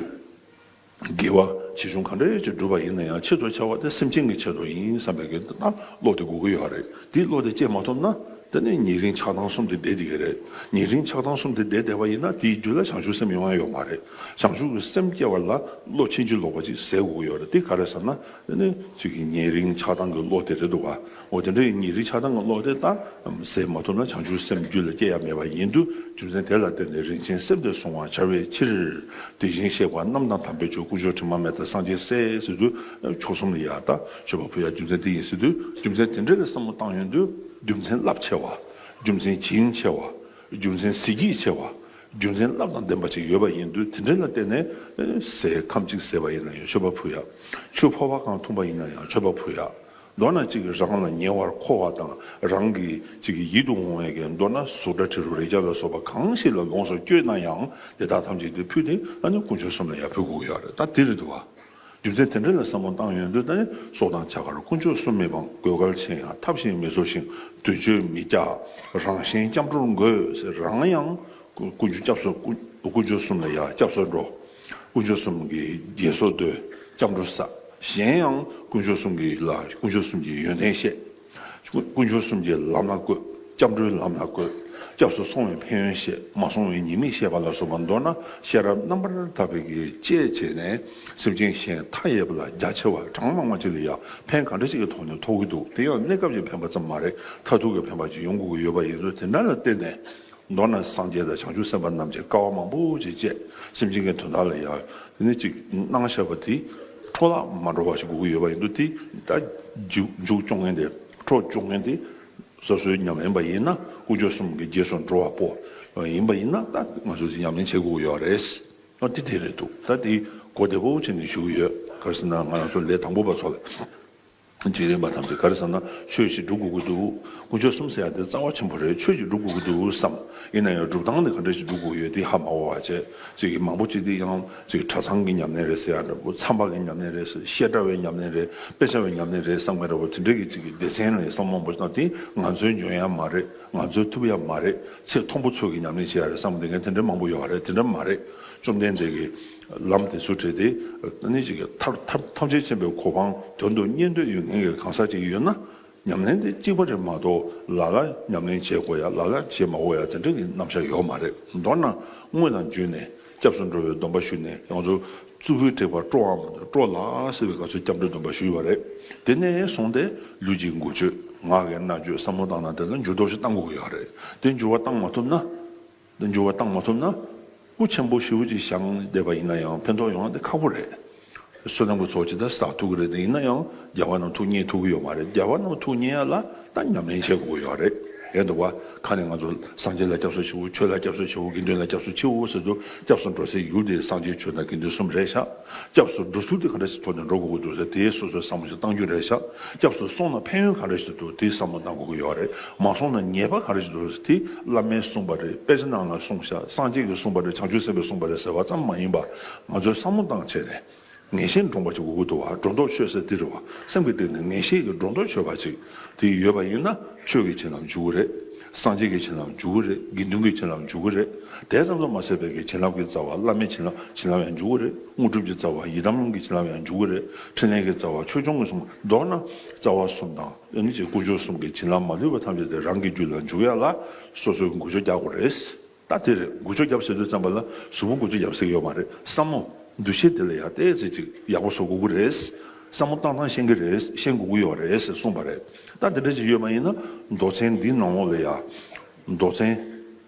དགེ་བ་ཆེ་ཆུང་ག་འདྲ་ཅིག་བསྒྲུབས་པ་ཡིན་ན་ཡང་ཆེད་དུ་བྱ་བ་དེ་སེམས་ཅན་གྱི་ཆེད་དུ་ཡིན་བསམ་པའི་གི་ད་བློ་དེ་དགོས་ཀྱི་ཡོད་རེད། དེ་བློ་དེ་སྐྱེ་མ་ཐུབ་ན་དེ་ནི་ཉེ་རིང་ཆགས་སྡང་གསུམ་དེ་བསྡད་བསྡད་ཀྱི་རེད། ཉེ་རིང་ཆགས་སྡང་གསུམ་དེ་བསྡད་བསྡད་པ་ཡིན་ན་དེའི་རྒྱུད་ལ་བྱང་ཆུབ་སེམས་ཡོང་ཡ་ཡོད་མ་རེད། བྱང་ཆུབ་ཀྱི་སེམས་སྐྱེ་བ་ལ་བློ་ཕྱིན་ཅི་ལོག་པ་ཅིག་ཟད་དགོས་ཀྱི་ཡོད་རེད། དེ་ག་རེ་ཟེར་ན་དེ་ནི་ཅིག་གི་ཉེ་རིང་ཆགས་སྡང་གི་བློ་དེ་རེད་འདུག་ག་འོ་དེ་འདྲའི་ཉེ་རིང་ཆགས་སྡང་གི་བློ་དེ་ད་ཟད་མ་ཐུབ་ན་བྱང་ཆུབ་སེམས་རྒྱུད་ལ་སྐྱེ་ཡ་མེད་པ་ཡིན་དུས། རྒྱུ་མཚན་དེ་ལ་བརྟེན་ནས་རིན་ཆེན་སེམས་དེ་བསྲུང་བར་བྱ་བའི་ཕྱིར། དེ་བཞིན་གཤེགས་པ་རྣམས་དང་དམ་པའི་ཆོས། དཀོན་མཆོག་དྲི་མ་མེད་དང་སངས་རྒྱས་སྲས་ཟེར་དུས་མཆོག་གསུམ་ལ་ཡ་ད་མཆོད་པ་ཕུལ་ཡ་རྒྱུ་མཚན་དེ་ཡིན་ཟེར་དུས། རྒྱུ་མཚན་དེ་འདྲ་ལ་བསམ་བློ་བཏང་ཡོང་དུས་རྒྱུ་མཚན་རླབས་ཆེ་བ། རྒྱུ་མཚན་བྱིན་ཆེ་བ། རྒྱུ་མཚན་གཟི་བརྗིད་ཆེ་བ། རྒྱུ་མཚན་རླབས་དང་ལྡན་པ་ཅིག་ཡོད་པ་ཡིན་དུས། དེ་འདྲ་ལ་བརྟེན་ནས་ཟས་ཁམ་གཅིག་ཟས་པ་ཡིན་ན་ཡང་མཆོད་པ་ཕུལ་ཡ། ཆུ་ཕོར་པ་གང་འཐུང་པ་ཡིན་ན་ཡང་མཆོད་པ་ཕུལ་ཡ། མདོར་ན་གཅིག་གིས་རང་ལ་ཉེ་བར་མཁོ་བ་དང་། རང་གི་གཅིག་གི་ཡིད་དུ་འོང་བའི་གི་མདོར་ན་གཟུགས་སྒྲ་དྲི་རོ་རེག་བྱ་ལ་སོགས་པ་གང་ཞིག་ལ་ལོངས་སུ་སྤྱོད་ན་ཡང་དེ་དག་ཐམས་ཅད་དེ་ཕུལ་ཏེ་ཨ་ནི་དཀོན་མཆོག་གསུམ་ལ་ཡར་ཕུལ་དགོས་ཀྱི་ཡོད་རེད། ད་དེ་རེད་འདུག་བ། རྒྱུ་མཚན་དེ་འདྲ་ལ་བསམ་བློ་བཏང་ཡོང་དུས་ད་ནི་སྲོག་དང་བྱ་དཀར་དཀོན་མཆོག་གསུམ་མི་སྤང་། གོས་དཀར་ཆེ་ཡང་ཐབས་གཞན་མི་འཚོ་ཞིང་། དུས་མཆོད་མི་བཅག་རང་གཞན་སྐྱབས་འགྲོར་འགོད་ཟེར། རང་ཡང་དཀོན་མཆོག་སྐྱབས་སུ་དཀོན་མཆོག་གསུམ་ལ་ཡར་སྐྱབས་སུ་འགྲོ། དཀོན་མཆོག་གསུམ་གྱི་རྗེས་སུ་བསྡུ། སྐྱབས་འགྲོ་བསགས། གཞན་ཡང་དཀོན་མཆོག་གསུམ་གྱི་ལ་དཀོན་མཆོག་གསུམ་གྱི་ཡོན་ཏན་བཤད། དཀོན་མཆོག་གསུམ་གྱི་ལམ་ལ་བཀོད། སྐྱབས་འགྲོའི་ལམ་ལ་བཀོད། སྐྱབས་སུ་སོང་བའི་ཕན་ཡོན་བཤད། མ་སོང་བའི་ཉེས་དམིགས་བཤད་པ་ལ་སོགས་པ་མདོར་ན་ཤེས་རབ་རྣམ་པར་དག་པའི་གི་དཔྱད་བྱས་ནས་སེམས་ཅན་གཞན་མཐའ་ཡས་པ་ལ་རྒྱ་ཆེ་བ་གྲངས་མང་བ་ཅིག་ལ་ཡང་ཕན་ག་འདྲ་ཅིག་གི་ཐོག་ནས་ཐོགས་ཀྱི་འདུག་དེ་ཡང་གནས་སྐབས་ཀྱི་ཕན་པ་ཙམ་མ་རེད། མཐར་ཐུག་གི་ཕན་པ་ཅིག་ཡོང་དགོས་ཀྱི་ཡོད་པ་ཡིན་ཙང་། དེ་འདྲ་ལ་བརྟེན་ནས། མདོར་ན་སངས་རྒྱས་དང་བྱང་ཆུབ་སེམས་དཔའ་རྣམས་ཀྱིས་དཀའ་བ་མང་པོ་ཅིག་སྤྱད། སེམས་ཅན་གྱི་དོན་དག་ལ་ཡང་དེ་ནི་ཅིག་གནང་བཞག་པ་དེ་འཕྲོ་བརླག་མ་འགྲོ་བ་ཞིག་དགོས་ཀྱི་ཡོད་པ་ཡིན་དུས། དེ་ད་མཇུག་མཇུག་སྐྱོང་མཁན་དེ། འཕྲོ་སྐྱོང་མཁན་དེ་སོ་སོའི་ཉམས་ལེན་པ་ཡིན་ན་དཀོན་མཆོག་གསུམ་གྱི་རྗེས་སུ་འགྲོ་བ་པོ་ཡིན་པ་ཡིན་ན། ད་ང་ཚོས་དེ་ཉམས་ལེན་བྱེད་དགོས་ཀྱི་ཡོད་རེད། ཨ་དེ་དེ་རེད་འདུག་ད་དེ་གོ་བདེ་པོ་བྱས་ནས་ཞུ་གི་ཡོད། ག་རེ་ཟེར་ན་ང་རང་ཚོ་ལས་དང་པོ་པ་ཚོ་ལ། འཇིག་རྟེན་པ་ཐམས་ཅད་ག་རེ་ཟེར་ན་ཆོས་ཤིག་སྒྲུབ་དགོས་ཀྱི་འདུག་དཀོན་མཆོག་གསུམ་ཟེར་ཡ་དེ་རྩ་བ་ཆེན་པོ་རེད། ཆོས་ཤིག་སྒྲུབ་དགོས་ཀྱི་འདུག་བསམ། ཡིན་ན་ཡང་སྒྲུབ་སྟངས་དེ་ག་འདྲ་ཞིག་སྒྲུབ་དགོས་ཡོད་དེ་ཧ་མ་གོ་བ་བྱས། ཅིག་གི་མང་པོ་ཅིག་དེ་ཡང་ཅིག་གྲྭ་ཚང་གི་ཉམས་ལེན་རེད་ཟེར་ཡ་འདྲ་པོ། མཚམས་པ་གི་ཉམས་ལེན་རེད་ཟེར། བཤད་གྲྭ་བའི་ཉམས་ལེན་རེད། དཔེ་ཆ་བའི་ཉམས་ལེན་རེད་བསམ་མཁན་འདྲ་པོ། དེ་འདྲ་གི་ཅིག་གི་སྡེ་ཚན་ལ་བསམ་བློ་མང་པོ་ཞིག་བཏང་། དེ་ང་ཚོའི་འཇོན་ཡ་མ་རེད། ང་ཚོའི་ཐུབ་ཡ་མ་རེད། ཚད་མཐོན་པོ་ཚོ་གི་ཉམས་ལེན་བྱེད་ཡ་རེད་བསམ་བསྡད་མཁན་དེ་འདྲ་མང་པོ་ཡོད་རེད། དེ་འདྲ་མ་རེད། བཅོམ་ལྡན་འདས་ཀྱི་ལམ་དེ་ཚོ་བྲལ་ཏེ། ཨ་ནི་ཅིག་གི་ཐབས་ཐབས་ཐམས་ཅད་མཁྱེན་པའི་གོ་འཕང་དོན་དུ་གཉེར་འདོད་ཡོད་མཁན་གྱི་གང་ཟག་ཅིག་ཡོད་ན། ཉམས་ལེན་དེ་གཅིག་པ་རེད་མ་གཏོགས་ལ་ལ་ཉམས་ལེན་བྱེད་དགོས་ཡ། ལ་ལ་བྱེད་མ་དགོས་ཡ་དེ་འདྲ་གི་རྣམ་གཞག་ཡོད་མ་རེད། མདོར་ན་དངོས་དང་བརྒྱུད་ནས་སྐྱབས་སུ་འགྲོ་བའི་སྡོམ་པ་ཞུས་ནས། ང་ཚོ་རྩུབ་པོའི་དྲེགས་པ་སྤྲོ་བའམ་སྤྲོ་ལགས་ཟེར་བའི་སྐབས་སུ་སྐྱབས་འགྲོའི་སྡོམ་པ་ཞུས་པ་རེད། དེ་ནས་བཟུང་སྟེ་ལུས་ཀྱི་འགུལ་སྐྱོད། ངག་གི་སྨྲ་བརྗོད། བསམ་བློ་བཏང་ན་དེ་ལ་འགྱུར་ལྡོག་ཞིག་བཏང་དགོས་ཀྱི་ཡོད་རེད། དེ་འགྱུར་བ་བཏང་མ་ཐུབ་ན། འགྱུར་བ་བཏང་མ་ཐུབ་ན། སྐུ་ཆེན་པོ་ཞེ་པོ་ཅིག་བཞེངས་བསྡད་པ་ཡིན་ན་ཡང་ཕན་ཐོགས་ཡོང་བ་དེ་ཁག་པོ་རེད། བསོད་ནམས་ཀྱི་ཚོགས་ཇི་ལྟར་བསགས་ཐུབ་ཀྱི་རེད། དེ་ཡིན་ན་ཡང་རྒྱལ་བ་རྣམས་ཐུགས་མཉེས་ཐུབ་ཀྱི་ཡོད་མ་རེད། རྒྱལ་བ་རྣམས་ཐུགས་མཉེས་ཡ་ལ་ད་ཉམས་ལེན་བྱེད་དགོས་ཀྱི་ཡོད་རེད། རེད་འདུག་བ། ཁ་ནས་ང་ཚོ་སངས་རྒྱས་ལ་སྐྱབས་སུ་མཆིའོ། ཆོས་ལ་སྐྱབས་སུ་མཆིའོ། དགེ་འདུན་ལ་སྐྱབས་སུ་མཆིའོ་ཟེར་དུས་སྐྱབས་སུ་འགྲོ་སའི་ཡུལ་དེ་སངས་རྒྱས་ཆོས་དང་དགེ་འདུན་གསུམ་རེད་ཤག་སྐྱབས་སུ་འགྲོ་ཚུལ་དེ་ག་འདྲ་ཞིག་ཐོག་ནས་འགྲོ་དགོས་ཀྱི་འདུག་ཟེར་དེའི་སོ་སོའི་བསམ་བློ་ཞིག་བཏང་རྒྱུ་རེད་ཤག་སྐྱབས་སུ་སོང་ན་ཕན་ཡོན་ག་འདྲ་ཞིག་འདུག་དེའི་བསམ་བློ་གནང་དགོས་ཀྱི་ཡོད་རེད། མ་སོང་ན་ཉེས་པ་ག་འདྲ་ཞིག་འདུག་དེ་བླ་མས་གསུངས་པ་རེད། དཔེ་ཆ་ནང་ལ་གསུངས་ཤག་སངས་རྒྱས་ཀྱིས་གསུངས་པ་རེད། བྱང་ཆུབ་སེམས་དཔས་གསུངས་པ་རེད་ཟེར་བ་ཙམ་མ་ཡིན་པ། ང་ཚོས་བསམ་བློ་བཏང་བྱས་ནས། ངེས་ཤེས་འདྲོངས་པ་ཅིག་དགོས་ཀྱི་འདུག་བ། སྒྲོ་འདོགས་ཆོད་ཟེར་དེ་རེད་བ། སེམས་ཀྱི་སྟེང་ནས་ངེས་ཤེས་ཀྱི་སྒྲོ་འདོགས་ཆོད་པ་ཅིག་དེ་ཡོད་པ་ཡིན་ན་ཆོས་ཀྱི་བྱིན་རླབས་འཇུག་གི་རེད། སངས་རྒྱས་ཀྱི་བྱིན་རླབས་འཇུག་གི་རེད། དགེ་འདུན་གྱི་བྱིན་རླབས་འཇུག་གི་རེད། དེ་ཙམ་དུ་མ་ཟད་པའི་གི་བྱིན་རླབས་ཀྱི་རྩ་བ་བླ་མའི་བྱིན་རླབས་བྱིན་རླབས་ཡང་འཇུག་གི་རེད། དངོས་གྲུབ་ཀྱི་རྩ་བ་ཡི་དམ་གྱི་བྱིན་རླབས་ཡང་འཇུག་གི་རེད། འཕྲིན་ལས་ཀྱི་རྩ་བ་ཆོས་སྐྱོང་གི་གསུང་། མདོར་ན་རྩ་བ་གསུམ་དང་ཨ་ནི་ཅིག་དཀོན་མཆོག་གསུམ་གྱི་བྱིན་རླབས་མ་ལུས་པ་ཐམས་ཅད་དེ་རང་གི་རྒྱུད་ལ་འཇུག་ཡ་ལ་སོ་སོའི་འགུལ་སྐྱོད་རྒྱག་དགོས་རེད། ད་དེ་རེད། འགུལ་སྐྱོད་རྒྱབ་ཟེར་དུས་ཙམ་པ་ལ་གཟུགས་པོ་འགུལ་སྐྱོད་རྒྱབ་ཟེར་གྱི་ཡོད་མ་རེད། བསམ་བློ་འདུ་ཤེས་དེ་ལ་ཡང་ཏོག་ཙམ་ཅིག་ཡག་པོ་བཟོ་དགོས་ཀྱི་རེད། བསམ་བློ་བཏང་སྟངས་ཤེས་ཀྱི་རེད། ཤེས་དགོས་ཀྱི་ཡོད་རེད་ཟེར་གསུངས་པ་རེད། ད་དེ་འདྲ་ཅིག་ཡོད་མ་ཡིན་ན་མདོ་ཚན་འདིའི་ནང་ལོགས་ལ་ཡང་མདོ་ཚན་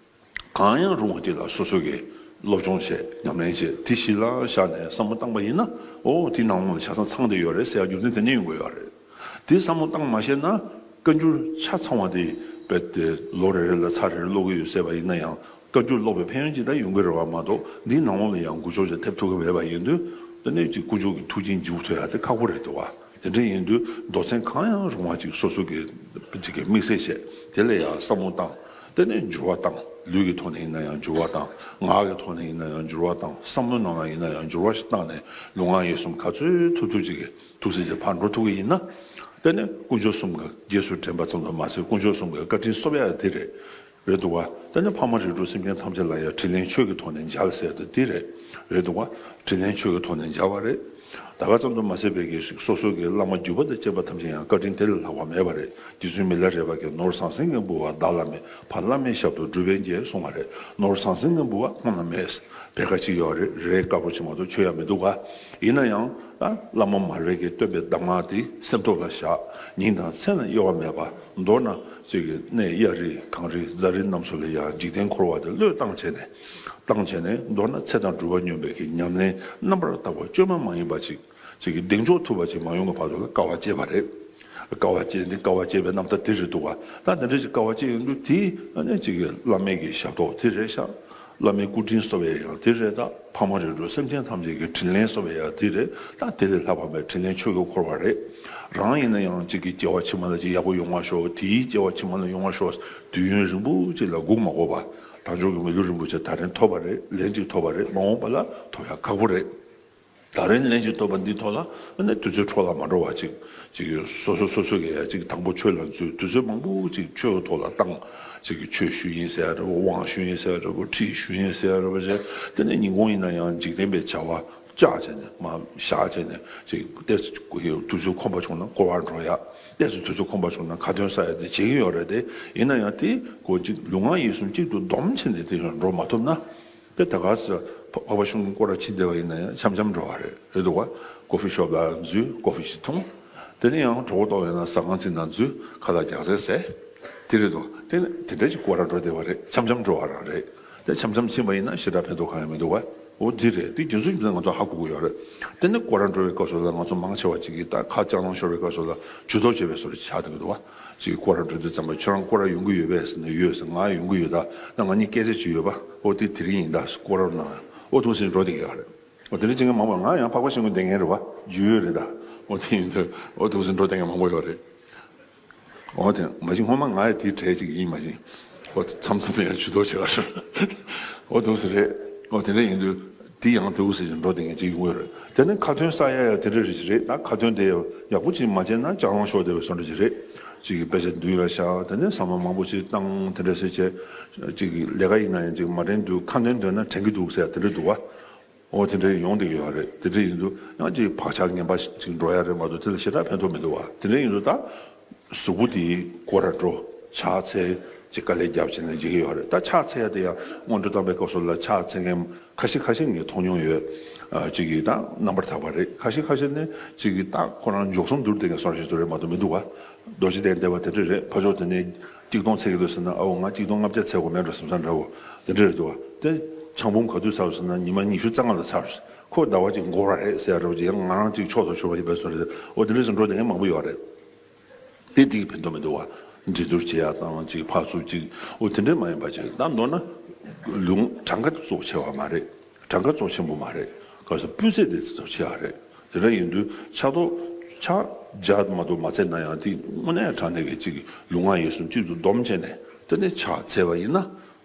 གང་ཡང་རུང་བ་ཅིག་ལ་སོ་སོ་གིས་སློབ་སྦྱོང་བྱས། ཉམས་ལེན་བྱས། དེ་གཞི་ལ་བཞག་ནས་བསམ་བློ་བཏང་པ་ཡིན་ན། ཨོ་དེའི་ནང་ལོགས་ལ་ཆ་ཚང་ཚང་བསྡད་ཡོད་རེད་ཟེར་ཡ་རྒྱུ་མཚན་དེ་ནས་ཡོང་གི་ཡོད་རེད། དེ་བསམ་བློ་བཏང་མ་ཤེས་ན། བཀའ་འགྱུར་ཆ་ཚང་བ་དེ་རྦད་དེ་ལོ་རེ་རེ་ལ་ཚར་རེ་རེ་ཀློག་གི་ཡོད་ཟེར་བ་ཡིན་ན་ཡང་། བཀའ་འགྱུར་ཀློག་པའི་ཕན་ཡོན་ཅིག་ད་ཡོང་གི་རེད་བ་མ་གཏོགས། འདིའི་ནང་ལོགས་ལ་ཡང་འགུལ་སྐྱོད་ཅིག་ཐེབས་ཐུབ་ཀྱི་མེད་པ་ཡིན་དུས། དེ་ནས་ཅིག་དཀོན་མཆོག་གི་ཐུགས་རྗེ་མཇུག་ཐུག་ཡ་དེ་ཁག་པོ་རེད་འདུག་བ། དེ་འདྲ་ཡིན་དུས་མདོ་ཚན་གང་ཡང་རུང་བ་ཅིག་སོ་སོ་གི་ཅིག་གི་དམིགས་བསལ་བྱས། དེ་ལ་ཡང་བསམ་བློ་བཏང་། དེ་ནས་འགྱུར་བ་བཏང་། ལུས་ཀྱི་ཐོག་ནས་ཡིན་ན་ཡང་འགྱུར་བ་བཏང་། ངག་གི་ཐོག་ནས་ཡིན་ན་ཡང་འགྱུར་བ་བཏང་། བསམ་བློ་ནང་ལ་ཡིན་ན་ཡང་འགྱུར་བ་ཞིག་བཏང་ནས། ལུས་ངག་ཡིད་གསུམ་ག་ཚོད་ཐུབ་ཐུབ་ཅིག་གི་ཐུགས་སྲས་ཀྱི་ཕར་འགྲོ་ཐུབ་ཀྱི་ཡིན་ན། དེ་ནས་དཀོན་མཆོག་གསུམ་གྱི་རྗེས་སུ་དྲན་པ་ཙམ་དུ་མ་ཟད། དཀོན་མཆོག་གསུམ་གྱི་བཀའ་དྲིན་གསོབ་ཡ་དེ་རེད། རེད་འདུག་བ། དེ་ནས་ཕ་མ་རིགས་དྲུག་སེམས་ཅན་ཐམས་ཅད་ལ་ཡང་དྲིན་ལན་ཆོས་ཀྱི་ཐོག་ནས་འཇལ་ཟེར་དེ་དེ་རེད། རེད་འདུག་བ། དྲིན་ལན་ཆོས་ཀྱི་ཐོག་ནས་འཇལ་བ་རེད། ད་ག་ཙམ་དུ་མ་ཟད་པའི་གི་སོ་སོ་གི་བླ་མ་བརྒྱུད་པ་དང་བཅས་པ་ཐམས་ཅད་ཡང་བཀའ་དྲིན་དེ་ལས་ལྷག་པ་མེད་པ་རེད། རྗེ་བཙུན་མི་ལ་རས་པ་གིས། ནོར་ཟང་ཟིང་གི་འབུལ་བ་བདག་ལ་མེད། ཕ་བླ་མའི་ཞབས་ཏོག་སྒྲུབ་པས་འཇལ་གསུངས་པ་རེད། ནོར་ཟང་ཟིང་གི་འབུལ་བ་ཁོང་ལ་མེད། བེར་ཀ་གཅིག་ཡོད་རེད། རས་དཀར་པོ་ཅིག་མ་གཏོགས་མཆོད་ཡ་མི་འདུག་ག་ཡིན་ན་ཡང་ད་བླ་མ་མར་པ་གིས་སྟོན་པའི་གདམས་ངག་དེ་སེམས་ཐོག་ལ་བཞག། ཉིན་དང་མཚན་ལ་གཡོ་བ་མེད་པ། མདོར་ན་ཅིག་གི་གནས་གཡའ་རི་གངས་རི་རྫ་རི་རྣམས་སུ་ལ་ཡང་འཇིག་རྟེན་འཁོར་བ་དེ་བློས་བཏང་བྱས་ནས། བཏང་བྱས་ནས་མདོར་ན་ཚེ་དང་སྒྲུབ་པ་སྙོམས་པའི་གི་ཉམས་ལེན་རྣམ་པར་དག་པ་བཅོས་མ་མ་ཡིན་པ་ཅིག་ཅིག་གི་གདེང་འཇོག་ཐུབ་པ་ཅིག་མ་ཡོང་གི་བར་དུ་ལ་དཀའ་བ་སྤྱད་པ་རེད། དཀའ་བ་སྤྱད་ནི་དཀའ་བ་སྤྱད་པའི་རྣམ་ཐར་དེ་རེད་འདུག་བ། ད་དེ་འདྲ་ཅིག་དཀའ་བ་སྤྱད་ཡོང་དུས་དེ་ཨ་ནི་ཅིག་གི་བླ་མའི་གི་ཞབས་ཏོག་དེ་རེད་ཤག་བླ་མའི་སྐུ་དྲིན་གསོ་བའི་ཡང་དེ་རེད། ད་ཕ་མ་རིགས་དྲུག་སེམས་ཅན་ཐམས་ཅད་ཀྱི་དྲིན་ལན་གསོ་བའི་ཡང་དེ་རེད། ད་དེ་ལས་ལྷག་པ་མེད། དྲིན་ལན་ཆོས་ཀྱིས་འཁོར་བ་རེད། རང་ཡིན་ན་ཡང་ཅིག་གི་སྐྱེ་བ་ཕྱི་མ་ལ་ཅིག་ཡག་པོ་ཡོང་བ་ཤོག་དེའི་སྐྱེ་བ་ཕྱི་མ་ལ་ཡོང་བ་ཤོག་དུས་ཡུན་རིང་པོ་ཅིག་ལ་སྒུག་མ་དགོས་པ། དལ་འབྱོར་གྱི་མི་ལུས་རིན་པོ་ཆེ་ད་རིང་ཐོབ་པ་རེད། ལན་ཅིག་ཐོབ་པ་རེད། མ་འོངས་པ་ལ་ཐོབ་ཡ་ཁག་པོ་རེད། ད་རིང་ལན་ཅིག་ཐོབ་པ་འདི་ཐོག་ལ་ཨ་ནི་དུས་ཚོད་འཕྲོ་བརླག་མ་འགྲོ་བ་ཅིག་ཅིག་སོ་སོ་སོ་སོ་གིས་ཡ་ཅིག་དང་པོ་ཆོས་ལ་འཛུལ། དུས་ཚོད་མང་པོ་ཅིག་ཆོས་ཀྱི་ཐོག་ལ་བཏང་། ཅིག་གི་ཆོས་ཞུ་ཡིན་ཟེར་ཡ་འདྲ་པོ། དབང་ཞུ་ཡིན་ཟེར་ཡ་འདྲ་པོ། ཁྲིད་ཞུ་ཡིན་ཟེར་ཡ་འདྲ་པོ་བྱས། དེ་ནས་ཉིན་གུང་ཡིན་ན་ཡང་འཇིག་རྟེན་པའི་བྱ་བ་བཅག་བྱས་ནས་མར་བཞག་བྱས་ནས། ཅིག་ཏོག་ཙམ་དུས་ཚོད་ཁོམ་པ་བྱུང་ན་སྐོར་བར་འགྲོ་ཡ། ཏོག་ཙམ་དུས་ཚོད་ཁོམ་པ་བྱུང་ན་ཁ་འདོན་ས་ཡ་དེ་བྱེད་ཀྱི་ཡོད་རེད་དེ། ཡིན་ན་ཡང་དེ་ཀོ་ཅིག་ལུས་ངག་ཡིད་གསུམ་གཅིག་ཏུ་སྡོམ་བྱས་ནས་དེ་ཡང་འགྲོ་མ་ཐུབ་ན། དེ་ད་ག་ས་འཕགས་པ་ཤིང་ཀུན་སྐོར་ར་ཕྱིན་བསྡད་པ་ཡིན་ན་ཡང་འཆམ་འཆམ་འགྲོ་བ་རེད། རེད་འདུག་བ། ཀོ་ཕི་ཤོབ་ལ་འཛུལ། ཀོ་ཕི་ཞིག་འཐུང་། དེ་ནས་ཡང་གྲོད་ཁོག་ལྟོགས་ཡོང་ན་ཟ་ཁང་ཅིག་ནང་འཛུལ། ཁ་ལག་རྒྱགས་ཚད་ཟས། དེ་རེད་འདུག་དེ་དེ་འདྲ་ཞིག་སྐོར་ར་འགྲོ་བསྡད་པ་རེད། འཆམ་འཆམ་འགྲོ་བ་རང་རེད། དེ་འཆམ་འཆམ་ཕྱིན་པ་ཡིན་ན་ཞེ་དྲག་ཕན་ཐོགས་གང་ཡང་མི་འདུག་བ། འོ་འདི་རེད། དེ་རྒྱུ་མཚན་ཞིག་ང་ཚོ་ཧ་གོ་གི་ཡོད་རེད། དེ་ནས་སྐོར་ར་འགྲོ་བའི་སྐབས་སུ་ལ་ང་ཚོ་མང་ཆེ་བ་ཅིག་གིས་ད་ཁ་ལྕགས་ལང་ཤོར་བའི་སྐབས་སུ་ལ་ཇུས་གཏོགས་བྱེད་པའི་བཟོ་འདྲ་ཆགས་འདུག་གི་འདུག་བ། ཅིག་སྐོར་ར་འགྲོ་དུས་ཙམ་པ་ཁྱོད་རང་སྐོར་ར་ཡོང་གི་ཡོད་པས་ཟེར་ན། ཡོད་ཟེར། ང་ཡོང་གི་ཡོད། ད་ད་ང་གཉིས་སྐད་ཆ་ཅིག་ཡོད་པ། ཨོ་དེ་དེ་རིང་ཡིན་ད་སྐོར་ར་གནང་། ཨོ་ཐུག་ཟིན་འགྲོ་བསྡད་ཀྱི་ཡོད་རེད། ཨོ་དེ་འདྲ་བྱེད་མཁན་མང་པོ། ང་ཡང་འཕགས་པ་ཤིང་ཀུན་བསྡད་མཁན་རེད་བ། རྒྱུས་ཡོད་རེད་ད། ཨོ་དེ་ཡིན་དུས་ཨོ་ཐུག་ཟིན་འགྲོ་བསྡད་མཁན་མང་པོ་ཡོད་རེད། ཨོ་དེ་མ་གཞི་སྔོན་མ་ང་ཡང་དེའི་གྲས་ཅིག་ཡིན། མ་གཞི་ཨོ་མཚམས་མཚམས་ཡང་ཇུས་གཏོགས་བྱེད་ག་ཤོར། ཨོ་ཐུག་ཟིན་རེད། ཨོ་དེ་འདྲ་ཡིན་དུས་དེ་ཡང་ཐུག་ཟིན་འགྲོ་བསྡད་མཁན་ཅིག་ཡོང་གི་ཡོད་རེད། དེ་ནས་ཁ་ཏོན་ཟ་ཡ་ཡང་དེ་འདྲ་རེད་ཅིག་རེད། ད་ཁ་ཏོན་དེ་ཡག་པོ་ཅིག་མ་བྱས་ན་ལྕགས་ལང་ཤོར་བསྡད་པའི་བཟོ་འདྲ་ཅིག་རེད། ཅིག་གི་དཔེ་ཆ་འདུལ་ཡ་བཞག་དེ་ནས་ཟ་མ་མང་པོ་ཅིག་བཏང་། དེ་འདྲ་ཟེར་བྱས། ཅིག་གི་ལས་ཀ་ཡིན་ན་ཡང་ཅིག་མ་དྲན་དུས་ཁ་ཏོན་འདོན་ན་དྲན་གྱི་འདུག་ཟེར་ཡ་དེ་འདྲ་འདུག་བ། ཨོ་དེ་འདྲ་ཡོང་བསྡད་ཀྱི་ཡོད་རེད། དེ་འདྲ་ཡིན་དུས་ཡང་ཅིག་བག་ཆགས་ངན་པ་ཅིག་འགྲོ་ཡ་རེད་མ་གཏོགས་དེ་ལ་ཞེ་དྲག་ཕན་ཐོགས་མི་འདུག་བ། དེ་འདྲ་ཡིན་དུས་ད་གཟུགས་པོ་དེ་སྐོར་ར་འགྲོ། ཕྱག་འཚལ། ཅིག་དཀའ་ལས་རྒྱབ་བྱས་ནས་བྱེད་ཀྱི་ཡོད་རེད། ད་ཕྱག་འཚལ་ཡ་དེ་ཡང་སྔོན་འགྲོ་བཏང་པའི་སྐབས་སུ་ལ་ཕྱག་འཚལ་མཁན་ཁ་ཤས་ཁ་ཤས་ངས་མཐོང་མྱོང་ཡོད། ཨ་ཅིག་གིས་ད་རྣམ་པར་དག་པ་རེད། ཁ་ཤས་ཁ་ཤས་ནི་ཅིག་གིས་ད་ཁོ་རང་མགྱོགས་སོང་བསྡུར་བསྡད་མཁན་བཟོ་འདྲ་ཞིག་ཏུ་རེད་མ་གཏོགས་མི་འདུག་བ། རྡོ་རྗེ་གདན་བསྡད་པ་དེ་འདྲ་རེད། ཕར་ཕྱོགས་དེ་ནས་གཅིག་སྟོང་འཚལ་གྱི་འདུག་ཟེར་ན། ཨའོ་ང་གཅིག་སྟོང་ལྔ་བརྒྱ་འཚལ་དགོས་མེད་འགྲོ་བསམ་ས་འདྲ་བོ་དེ་འདྲ་རེད་འདུག་བ། དེ་ཆང་བུམ་ག་དུས་ཚར་ཟེར་ན་ཉི་མ་ཉི་ཤུ་རྩ་ལྔ་ལ་ཚར། ཁོ་ཟླ་བ་གཅིག་འགོར་བ་རེད་ཟེར་ཡ་རེད་བ། ཡང་ང་རང་གཅིག་ཕྱོགས་དང་ཕྱོགས་པ་ཞིག་བས་སོ་རེད། འོ་དེ་འདྲ་ཞིག་འགྲོ་དེ་མང་པོ་ཡོད་རེད། དེ་དེ་གི་ཕན་ཐོགས་མི་འདུག་བ། འགྲན་བསྡུར་བྱེད་ཡ་དང་གཅིག་ཕར་ཚུར་གཅིག་འོ་དེ་འདྲ་མ་ཡིན་པ་ཅིག་ད་མདོར་ན་ལུང་གྲངས་ཀ་གཙོ་ཆེ་བ་མ་རེད། གྲངས་ཀ་གཙོ་ཆེན་པོ་མ་རེད། ག་ས་སྤུས་ཚད་དེ་ཚོ་ཆེ་བ་རེད། དེ་འདྲ་ཡིན་དུས་ཆགས་ཐོག་ཆགས་བརྒྱ་མ་གཏོགས་མ་ཚད་ན་ཡང་དེ་དངོས་གནས་དྲང་གནས་ཀྱི་གཅིག་ལུང་ང་ཡིད་གསུམ་གཅིག་ཏུ་བསྡོམས་བྱས་ནས་དེ་ནས་ཆགས་ཚད་པ་ཡིན་ན།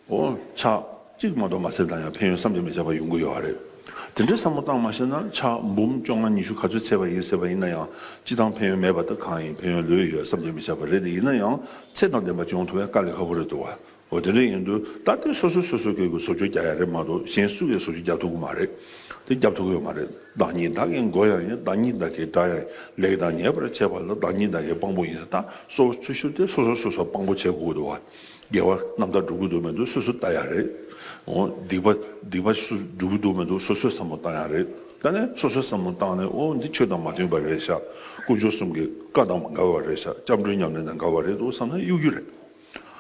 འོ་ཆགས་གཅིག་མ་གཏོགས་མ་ཟད་ད་ཡང་ཕན་ཡོན་བསམ་གྱིས་མི་ཁྱབ་པ་ཡོང་གི་ཡོད་རེད། དེ་འདྲའི་བསམ་བློ་བཏང་མ་ཤེས་ན་ཆགས་འབུམ་བཅོ་ལྔ་ཉི་ཤུ་ག་ཚོད་ཚད་པ་ཡིན་ཟེར་བ་ཡིན་ན་ཡང་སྤྱི་བཏང་ཕན་ཡོན་མེད་པ་ད་གང་ཡིན། ཕན་ཡོན་ལོས་ཡོད་བསམ་གྱིས་མི་ཁྱབ་པ་རེད། དེ་ཡིན་ན་ཡང་ཚད་དང་ལྡན་པ་ཅིག་ཡོང་ཐུབ་ཡ་དཀའ་ལས་ཁག་པོ་རེད་འདུག་བ། འོ་དེ་འདྲ་ཡིན་དུས་ད་ལྟའི་སོ་སོ་སོ་སོ་གི་བཟོ་བཅོས་རྒྱག་ཡ་རེད་མ་གཏོགས་གཞན་སུ་གིས་བཟོ་བཅོས་རྒྱག་ཐུབ་ཀྱི་མ་རེད། དེ་རྒྱབ་ཐུབ་ཀྱི་ཡོད་མ་རེད། བདག་ཉིད་བདག་གིས་མགོ་ཡང་ཡིན། བདག་ཉིད་བདག་གིས་དགྲ་ཡང་ཡིན། ལེགས་དང་ཉེས་པར་བྱེད་པ་ལ་བདག་ཉིད་བདག་གིས་དཔང་པོ་ཡིན། ད་གཙོ་བོ་ཆེ་ཤོས་དེ་སོ་སོ་སོ་སོ་དཔང་པོ་བྱེད་དགོས་ཀྱི་འདུག་བ། དགེ་བ་རྣམ་དག་སྒྲུབ་ཀྱི་འདུག་མི་འདུག་སོ་སོས་བལྟ་ཡ་རེད། འོ་སྡིག་པ་སྡིག་པ་སོ་སོས་སྒྲུབ་ཀྱི་འདུག་མི་འདུག་སོ་སོས་བསམ་བློ་བཏང་ཡ་རེད། ད་ནས་སོ་སོས་བསམ་བློ་བཏང་ནས་འོ་འདི་ཆོས་དང་མ་མཐུན་པ་རེད་ཤག་དཀོན་མཆོག་གསུམ་གྱི་བཀའ་དང་མ་འགལ་བ་རེད་ཤག་སྐྱབས་འགྲོའི་ཉམས་ལེན་དང་འགལ་བ་རེད་འདུག་བསམ་ན་གཡུག་རྒྱུ་རེད།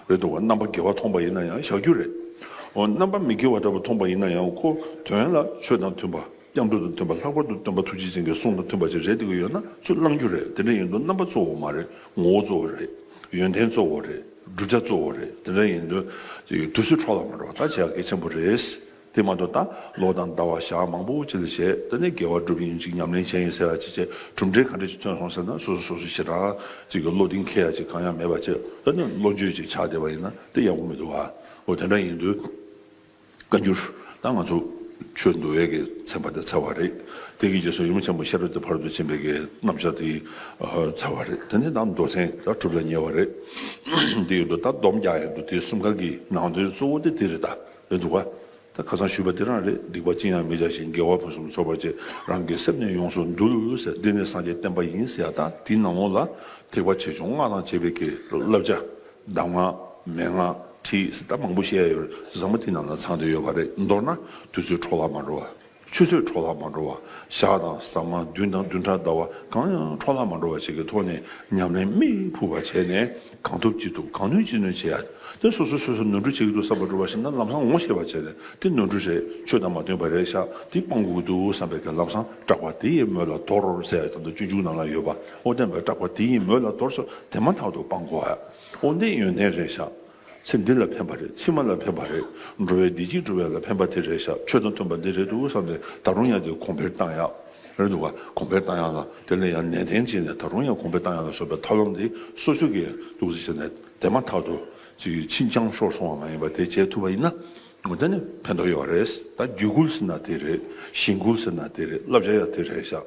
རེད་འདུག་བ། རྣམ་པ་དགེ་བ་མཐོང་པ་ཡིན་ན་ཡང་བཞག་རྒྱུ་རེད། འོ་རྣམ་པ་མི་དགེ་བ་འདྲ་པོ་མཐོང་པ་ཡིན་ན་ཡང་ཁོ་དོན་ལ་ཆོས་དང་མཐུན་པ། སྐྱབས་འགྲོ་དང་མཐུན་པ། ལྷག་པར་དུ་སྟོན་པ་ཐུགས་རྗེ་ཅན་གྱི་གསུང་དང་མཐུན་པ་ཅིག་རེད་བསྡད་ཀྱི་ཡོད་ན་ཚུར་བླང་རྒྱུ་རེད། དེ་འདྲ་ཡིན་དུས་རྣམ་པ་གཙོ་བོ་མ་རེད། ངོ་བོ་གཙོ་བོ་རེད། ཡོན་ཏན་གཙོ་བོ་རེད། བསྒྲུབ་བྱ་གཙོ་བོ་རེད། དེ་འདྲ་ཡིན་དུས་དུས་ཚོད་འཕྲོ་བརླག་མ་འགྲོ་བ་ད་བྱེད་ཡག་གལ་ཆེན་པོ་རེད། དེ་མ་གཏོགས་ད་ལོ་དང་ཟླ་བ་ཞག་མང་པོ་ཅིག་ལ་བྱས། ད་ནི་དགེ་བ་སྒྲུབ་ཡིན་ཅིག་ཉམས་ལེན་བྱས་ཡིན་ཟེར་བ་ཅིག་བྱས། གྲུབ་འབྲས་ག་འདྲ་ཅིག་ཐོན་སོང་ཟེར་ན་སོ་སོ་སོ་སོ་ཞེ་དྲག་ཅིག་གི་བློ་གདེང་འཁེལ་ཡ་ཅིག་གང་ཡང་མེད་པ་བྱས། ད་ནི་བློ་འགྱོད་ཅིག་ཆགས་བསྡད་པ་ཡིན་ན་དེ་ཡག་པོ་མི་འདུག་ཨ། འོ་དེ་འདྲ་ཡིན་དུས། བཀའ་འགྱུར། ད་ང་ཚོ་ཆོས་འདུལ་བའི་གི་ཚན་པ་དེ་ཚར་བ་རེད། དེ་གི་རྗེས་སུ་ཡུམ་ཆེན་པོ་ཤེས་རབ་ཀྱི་ཕ་རོལ་ཏུ་ཕྱིན་པའི་གི་རྣམ་གཞག་དེ་ཚར་བ་རེད། དེ་ནས་ད་མདོ་ཚན་ད་གྲུབ་ལ་ཉེ་བ་རེད། དེ་ཡོད་དུ་ད་སྡོམ་རྒྱག་ཡ་འདུག་དེ་གསུམ་ཀ་གི་ནང་དོན་གཙོ་བོ་དེ་དེ་རེད། ད་རེད་འདུག་ག་ད་ཁ་སང་ཞུས་པ་དེ་རང་རེད། སྡིག་པ་ཅི་ཡང་མི་བྱ་ཞིང་། དགེ་བ་ཕུན་སུམ་ཚོགས་པར་བྱེད། རང་གི་སེམས་ནི་ཡོངས་སུ་འདུལ་ཟེར། འདི་ནི་སངས་རྒྱས་བསྟན་པ་ཡིན་ཟེར་ཡ། ད་དེའི་ནང་ལོགས་ལ་ཐེག་པ་ཆེ་ཆུང་སྔགས་དང་བཅས་པའི་གི་བསླབ་བྱ། གདམས་ངག་མན་ངག་ཁྲིད་ཟེར་ད་མང་པོ་བཤད་ཡ་ཡོད་རེད། ཚང་མ་དེ་ནང་ལ་ཚང་བསྡད་ཡོད་པ་རེད། མདོར་ན་དུས་ཚོད་འཕྲོ་བརླག་མ་འགྲོ་བ། ཆུ་ཚོད་འཕྲོ་བརླག་མ་འགྲོ་བ། ཞག་དང་ཟ་མ་བདུན་དང་བདུན་ཕྲག་ཟླ་བ་གང་ཡང་འཕྲོ་བརླག་མ་འགྲོ་བ་ཞིག་གི་ཐོག་ནས་ཉམས་ལེན་མིག་ཕུག་པ་བྱས་ནས་གང་ཐུབ་ཅི་ཐུབ་གང་ནུས་ཅི་ནུས་བྱེད་ཡ། དེ་སོ་སོ་སོ་སོ་ནོར་འཁྲུལ་བྱེད་ཀྱི་འདུག་བསམ་པ་འགྲོ་བ་ཞིག་ན་ལམ་སང་ངོ་ཤེས་པ་བྱས་ནས་དེ་ནོར་འཁྲུལ་རེད། ཆོས་དང་མ་མཐུན་པ་རེད་ཤག་དེ་སྤང་དགོས་ཀྱི་འདུག་བསམ་པའི་གི་ལམ་སང་སྐྲག་པ་དེ་ཡི་མོད་ལ་དོར་ཟེར་ཡ་དང་དུ་སྤྱོད་འཇུག་ནང་ལ་ཡོད་པ། འོ་དེ་འདྲ་སྐྲག་པ་དེ་ཡི་མོད་ལ་དོར་སོ་དེ་མ་ཐག་ཏུ་སྤང་དགོས་ཡ། འོ་འདི་ཡོན་ཏན་རེད་ཤག་ཚེ་འདི་ལ་ཕན་པ་རེད། ཕྱི་མ་ལ་ཕན་པ་རེད། འགྲོ་བའི་བདེ་སྐྱིད་སྒྲུབ་ཡ་ལ་ཕན་པ་དེ་རེད་ཤག་ཆོས་དང་མཐུན་པ་འདི་རེད་འདུག་བསམ་ནས་ད་རུང་ཡང་དེ་གོང་འཕེལ་བཏང་ཡ། རེད་འདུག་ག་གོང་འཕེལ་བཏང་ཡ་ལ་དེ་ལ་ཡང་ནན་ཏན་བྱས་ནས་ད་རུང་ཡང་གོང་འཕེལ་བཏང་ཡ་ལ་སོགས་པའི་ཐབས་ལམ་འདི་སོ་སོ་གིས་འདུག་སེ་བྱས་ནས་དེ་མ་ཐག་ཏུ་ཅིག་ཕྱིན་ཅང་ཤོར་སོང་བ་མ་ཡིན་པ་དེ་བྱེད་ཐུབ་པ་ཡིན་ན། འོ་དེ་ནི་ཕན་ཐོགས་ཡོད་རེད། ད་རྒྱུད་བསྐུལ་ཟེར་ན་དེ་རེད། ཞིང་བསྐུལ་ཟེར་ན་དེ་རེད། བསླབ་བྱ་ཡང་དེ་རེད་ཤག་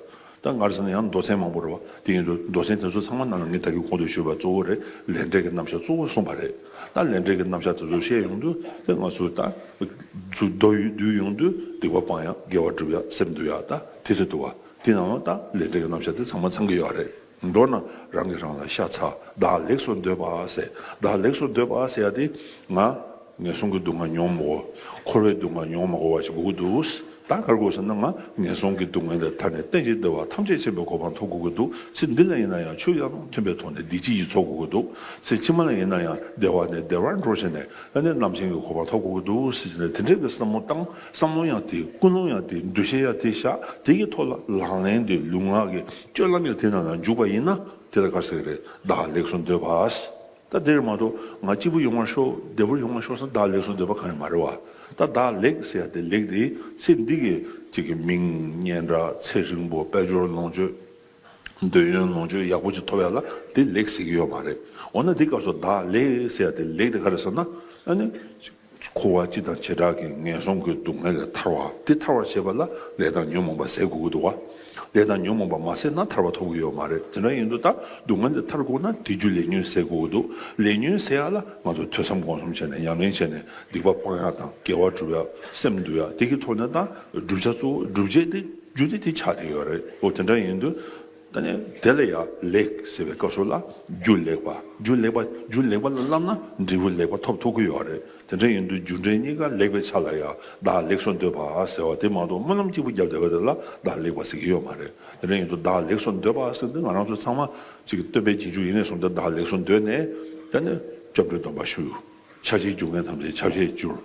ད་ག་རེ་ཟེར་ན་ཡང་མདོ་ཚན་མང་པོ་རེད་བ། དེ་ཡིན་དུས་མདོ་ཚན་དེ་ཚོ་ཚང་མ་ནང་ལ་ངས་ད་གིན་གོང་དུ་ཞུས་པ་གཙོ་བོ་རེད། ལས་འབྲས་ཀྱི་རྣམ་གཞག་གཙོ་བོ་གསུངས་པ་རེད། ད་ལས་འབྲས་ཀྱི་རྣམ་གཞག་དེ་ཚོ་བཤད་ཡོང་དུས་དེ་ང་ཚོ་ད་ཚུར་མདོ་ཡུལ་བསྡུས་ཡོང་དུས་སྡིག་པ་སྤང་ཡག་དགེ་བ་སྒྲུབ་ཡག་སེམས་འདུལ་ཡག་ད་དེ་རེད་འདུག་བ། དེ་ནང་ལ་ད་ལས་འབྲས་ཀྱི་རྣམ་གཞག་དེ་ཚང་མ་ཚང་གི་ཡོད་རེད། མདོར་ན་རང་གིས་རང་ལ་ཤ་ཚ། བདག་ལེགས་སུ་འདོད་པ་ཟེར། བདག་ལེགས་སུ་འདོད་པ་ཟེར་ཡ་དེ་ང་ངན་སོང་གི་སྡུག་བསྔལ་མྱོང་མ་དགོས། འཁོར་བའི་སྡུག་བསྔལ་མྱོང་མ་དགོས་པ་ཞིག་དགོས་ཀྱི་འདུག་ད་ག་རེ་དགོས་ཟེར་ན་ང་ངན་སོང་གི་སྡུག་བསྔལ་ལས་ཐར་ནས་གཏན་གྱི་བདེ་བ་ཐམས་ཅད་མཁྱེན་པའི་གོ་འཕང་ཐོབ་དགོས་ཀྱི་འདུག་ཚེ་འདི་ལ་ཡིན་ན་ཡང་ཆོས་ཡང་མཐུན་པའི་ཐོག་ནས་བདེ་སྐྱིད་ཀྱི་ཚོགས་དགོས་ཀྱི་འདུག་ཚེ་ཕྱི་མ་ལ་ཡིན་ན་ཡང་བདེ་བ་ནས་བདེ་བར་འགྲོ་བྱས་ནས་ཨ་ནི་རྣམ་མཁྱེན་གྱི་གོ་འཕང་ཐོབ་དགོས་ཀྱི་འདུག་ཟེར་ནས་དེ་འདྲའི་གི་བསམ་བློ་བཏང་། བསམ་བློ་ཡང་དེ། ཀུན་སློང་ཡང་དེ། འདུ་ཤེས་ཡང་དེ་བཞག་དེ་གི་ཐོག་ལ་ལག་ལེན་དེ་ལུས་ངག་གི་སྤྱོད་ལམ་ཡང་དེ་ནང་ལ་འཇུག་པ་ཡིན་ན་དེ་ལ་ག་ཟེར་གི་རེད། བདག་ལེགས་སུ་འདོད་པ། ད་དེར་མ་གཏོགས་ང་སྐྱིད་པོ་ཡོང་བར་ཤོག་བདེ་པོ་ཡོང་བར་ཤོག་ཟེར་བདག་ལེགས་སུ་འདོད་པ་གང་ཡང་མ་རེད་བ། ད་བདག་ལེགས་ཟེར་ཡ་དེ་ལེགས་དེ་ཚེ་འདི་གི་ཅིག་གི་མིང་སྙན་གྲགས། ཚེ་རིང་པོ། དཔལ་འབྱོར་ལོངས་སྤྱོད། འདོད་ཡོན་ལོངས་སྤྱོད་ཡག་པོ་ཅིག་ཐོབ་ཡ་ལ་དེ་ལེགས་ཟེར་གི་ཡོད་མ་རེད། འོ་ན་དེ་སྐབས་སུ་བདག་ལེགས་ཟེར་ཡ་དེ་ལེགས་དེ་ག་རེ་ཟེར་ན། ཨ་ནི་འཁོར་བ་སྤྱི་དང་བྱེ་བྲག་གི་ངན་སོང་གི་སྡུག་བསྔལ་ལས་ཐར་བ། དེ་ཐར་བར་བྱེད་པ་ལ་ལས་དང་ཉོན་མོངས་པ་ཟད་དགོས་ཀྱི་འདུག་བ། ལས་དང་ཉོན་མོངས་པ་མ་ཟད་ན་ཐར་བ་ཐོབ་ཀྱི་ཡོད་མ་རེད། དེ་འདྲ་ཡིན་དུས་ད་སྡུག་བསྔལ་ལས་ཐར་དགོས་ན་དེ་རྒྱུ་ལས་ཉོན་ཟད་དགོས་ཀྱི་འདུག་ལས་ཉོན་ཟད་ཡ་ལ་ང་ཚོ་ཐོས་བསམ་སྒོམ་གསུམ་བྱས་ནས་ཉམས་ལེན་བྱས་ནས་སྡིག་པ་སྤང་ཡ་དང་དགེ་བ་སྒྲུབ་ཡ། སེམས་འདུལ་ཡ། དེ་གི་ཐོག་ནས་ད་བསྒྲུབ་བྱ་གཙོ་བོ་སྒྲུབ་བྱེད་དེ། རྒྱུ་དེ་དེ་ཆགས་བསྡད་ཡོད་རེད། འོ་དེ་འདྲ་ཡིན་དུས་ད་ནི་དེ་ལ་ཡང་ལེགས་ཟེར་བའི་སྐབས་སུ་ལ་རྒྱུ་ལེགས་པ། རྒྱུ་ལེགས་པ། རྒྱུ་ལེགས་པ་ལ་བསླབ་ན་འབྲས་བུ་ལེགས་པ་ཐོབ་ཐུབ་ཀྱི་ཡོད་རེད། དེ་འདྲ་ཡིན་དུས་རྒྱུ་འབྲས་གཉིས་ཀ་ལེགས་པའི་ཆ་ལ་ཡང་བདག་ལེགས་སུ་འདོད་པ་ཟེར་བ་དེ་མ་གཏོགས་སྨོན་ལམ་གཅིག་པུ་བརྒྱབ་བསྡད་པ་དེ་ལ་བདག་ལེགས་པ་ཟེར་གྱི་ཡོད་མ་རེད། དེ་འདྲ་ཡིན་དུས་བདག་ལེགས་སུ་འདོད་པ་ཟེར་དུས་ང་རང་ཚོ་ཚང་མ་ཅིག་སྟོན་པའི་རྗེས་འཇུག་ཡིན་ནས་བཟུང་སྟེ་བདག་ལེགས་སུ་འདོད་ནས་ད་ནི་སྐྱབས་འགྲོའི་སྡོམ་པ་ཞུ། ཆ་ཤས་རྒྱུ་ངན་ཐམས་ཅད་ཆ་ཤས་བསྒྱུར།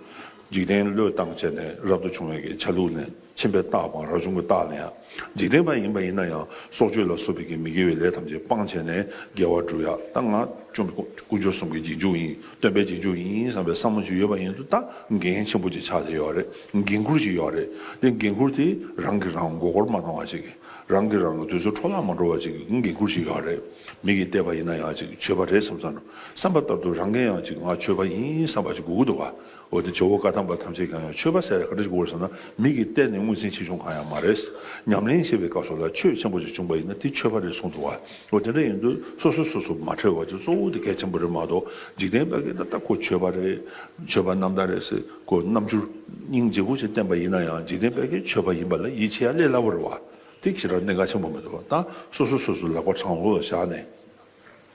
འཇིག་རྟེན་བློས་བཏང་བྱས་ནས་རབ་ཏུ་བྱུང་བའི་གི་ཆ་ལུགས་ལེན། ཆེན་པོའི་རྟགས་དང་རབ་བྱུང་གི་རྟགས་ལ་ཡང་། འཇིག་རྟེན་པ་ཡིན་པ་ཡིན་ན་ཡང་སྲོག་གཅོད་ལ་སོགས་པའི་གི་མི་དགེ་བའི་ལས་ཐམས་ཅད་སྤངས་བྱས་ནས་དགེ་བ་བསྒྲུབ་ཡ། ད་ང་བཅོམ་པའི་དཀོན་མཆོག་གསུམ་གྱི་རྗེས་འཇུག་ཡིན། སྟོན་པའི་རྗེས་འཇུག་ཡིན་བསམ་པའི་བསམ་བློ་ཅིག་ཡོད་པ་ཡིན་དུས། ད་འགན་ཆེན་པོ་ཅིག་ཆགས་བསྡད་ཡོད་རེད། འགན་ཁུར་ཅིག་ཡོད་རེད། དེ་འགན་ཁུར་དེ་རང་གིས་རང་མགོ་སྐོར་མ་གཏོང་བ་ཅིག་རང་གིས་རང་ལ་དུས་ཚོད་འཕྲོ་བརླག་མ་འགྲོ་བ་ཅིག་འགན་ཁུར་ཅིག་ཡོད་རེད། མི་གིས་བལྟས་པ་ཡིན་ན་ཡང་ཅིག་ཆོས་པ་རེད་བསམ་བསམ་འགྲོ། བསམ་པ་ལྟར་དུ་རང་གིས་ཡང་ཅིག་ང་ཆོས་པ་ཡིན་བསམ་པ་ཅིག་དགོས་ཀྱི་འདུག་བ། འོ་དེ་ཇོ་བོ་བཀའ་ཐམ་པ་ཐམས་ཅད་ཀྱང་ཡང་ཆོས་པ་ཟེར་ཡ་ག་འདྲ་ཞིག་དགོས་རེད་ཟེར་ན། མི་གིས་བལྟས་ནས་ངོས་འཛིན་བྱེད་ཆོག་གང་ཡང་མ་རེད། ཉམས་ལེན་བྱེད་པའི་སྐབས་སུ་ལ་ཆོས་ཆེན་པོ་ཞིག་བྱུང་པ་ཡིན་ན་དེ་ཆོས་པ་རེད་གསུངས་འདུག་བ། འོ་དེ་འདྲ་ཡིན་དུས་སོ་སོ་སོ་སོ་མ་ཁྲེལ་བ་ཅིག་གཙོ་བོ་དེ་གལ་ཆེན་པོ་རེད་མ་གཏོགས། འཇིག་རྟེན་པ་གིས་ད་ལྟ་ཁོ་ཆོས་པ་རེད། ཆོས་པ་རྣམ་དག་རེད་ཟེར་ཁོ་རྣམ་འགྱུར་སྙིང་རྗེ་པོ་ཞིག་བསྟན་པ་ཡིན་ན་ཡང་། འཇིག་རྟེན་པ་གིས་ཆོས་པ་ཡིན་པ་ལ་ཡིད་ཆེས་ཡ་ལས་སླ་པོ་རེད་བ། དེ་ཞེ་དྲག་གནད་འགག་ཆེན་པོ་མི་འདུག་བ། ད་སོ་སོ་སོ་སོ་ལག་པ་དྲང་བོ་ལ་བཞག་ནས།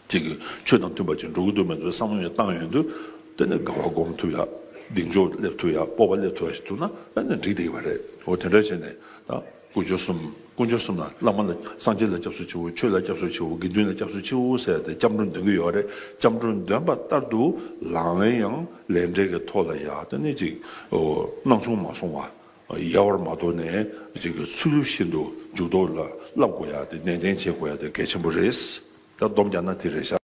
ཅིག་གི་ཆོས་དང་མཐུན་པ་ཅིག་འགྲོ་གི་འདུག་མི་འདུག་བསམ་བློ་ཡང་བཏང་ཡོང་དུས། དེ་ནས་དགའ་བ་སྒོམ་ཐུབ་ཡ། གདེང་འཇོག་སླེབས་ཐུབ་ཡ། སྤོབས་པ་སླེབས་ཐུབ་ཡ་ཞིག་འདུག་ན། ཨ་ནི་འགྲིག་བསྡད་ཡོད་པ་རེད། འོ་དེ་འདྲ་བྱས་ནས་ད་དཀོན་མཆོག་གསུམ། དཀོན་མཆོག་གསུམ་ལ་བླ་མ་ལ་སངས་རྒྱས་ལ་སྐྱབས་སུ་མཆིའོ། ཆོས་ལ་སྐྱབས་སུ་མཆིའོ། དགེ་འདུན་ལ་སྐྱབས་སུ་མཆིའོ་ཟེར་ཏེ་སྐྱབས་འགྲོ་འདོན་གྱི་ཡོད་རེད། སྐྱབས་འགྲོ་འདོན་པ་ལྟར་དུ་ལག་ལེན་ཡང་ལས་འབྲས་ཀྱི་ཐོག་ལ་ཡ་དེ་ནས་ཅིག་ཨོ་སྣང་ཆུང་མ་སོང་བ། ཡལ་བར་མ་དོར་ནས་ཅིག་གི་ཚུལ་བཞིན་དུ་འཇུག་ལྡོག་ལ་བསླབ་དགོས་ཡ་དེ། ནན་ཏན་བྱེད་དགོས་ཡ་དེ་གལ་ཆེན་པོ་རེད། ད་སྡོམ་རྒྱག་ན་དེ་རེད་ཤག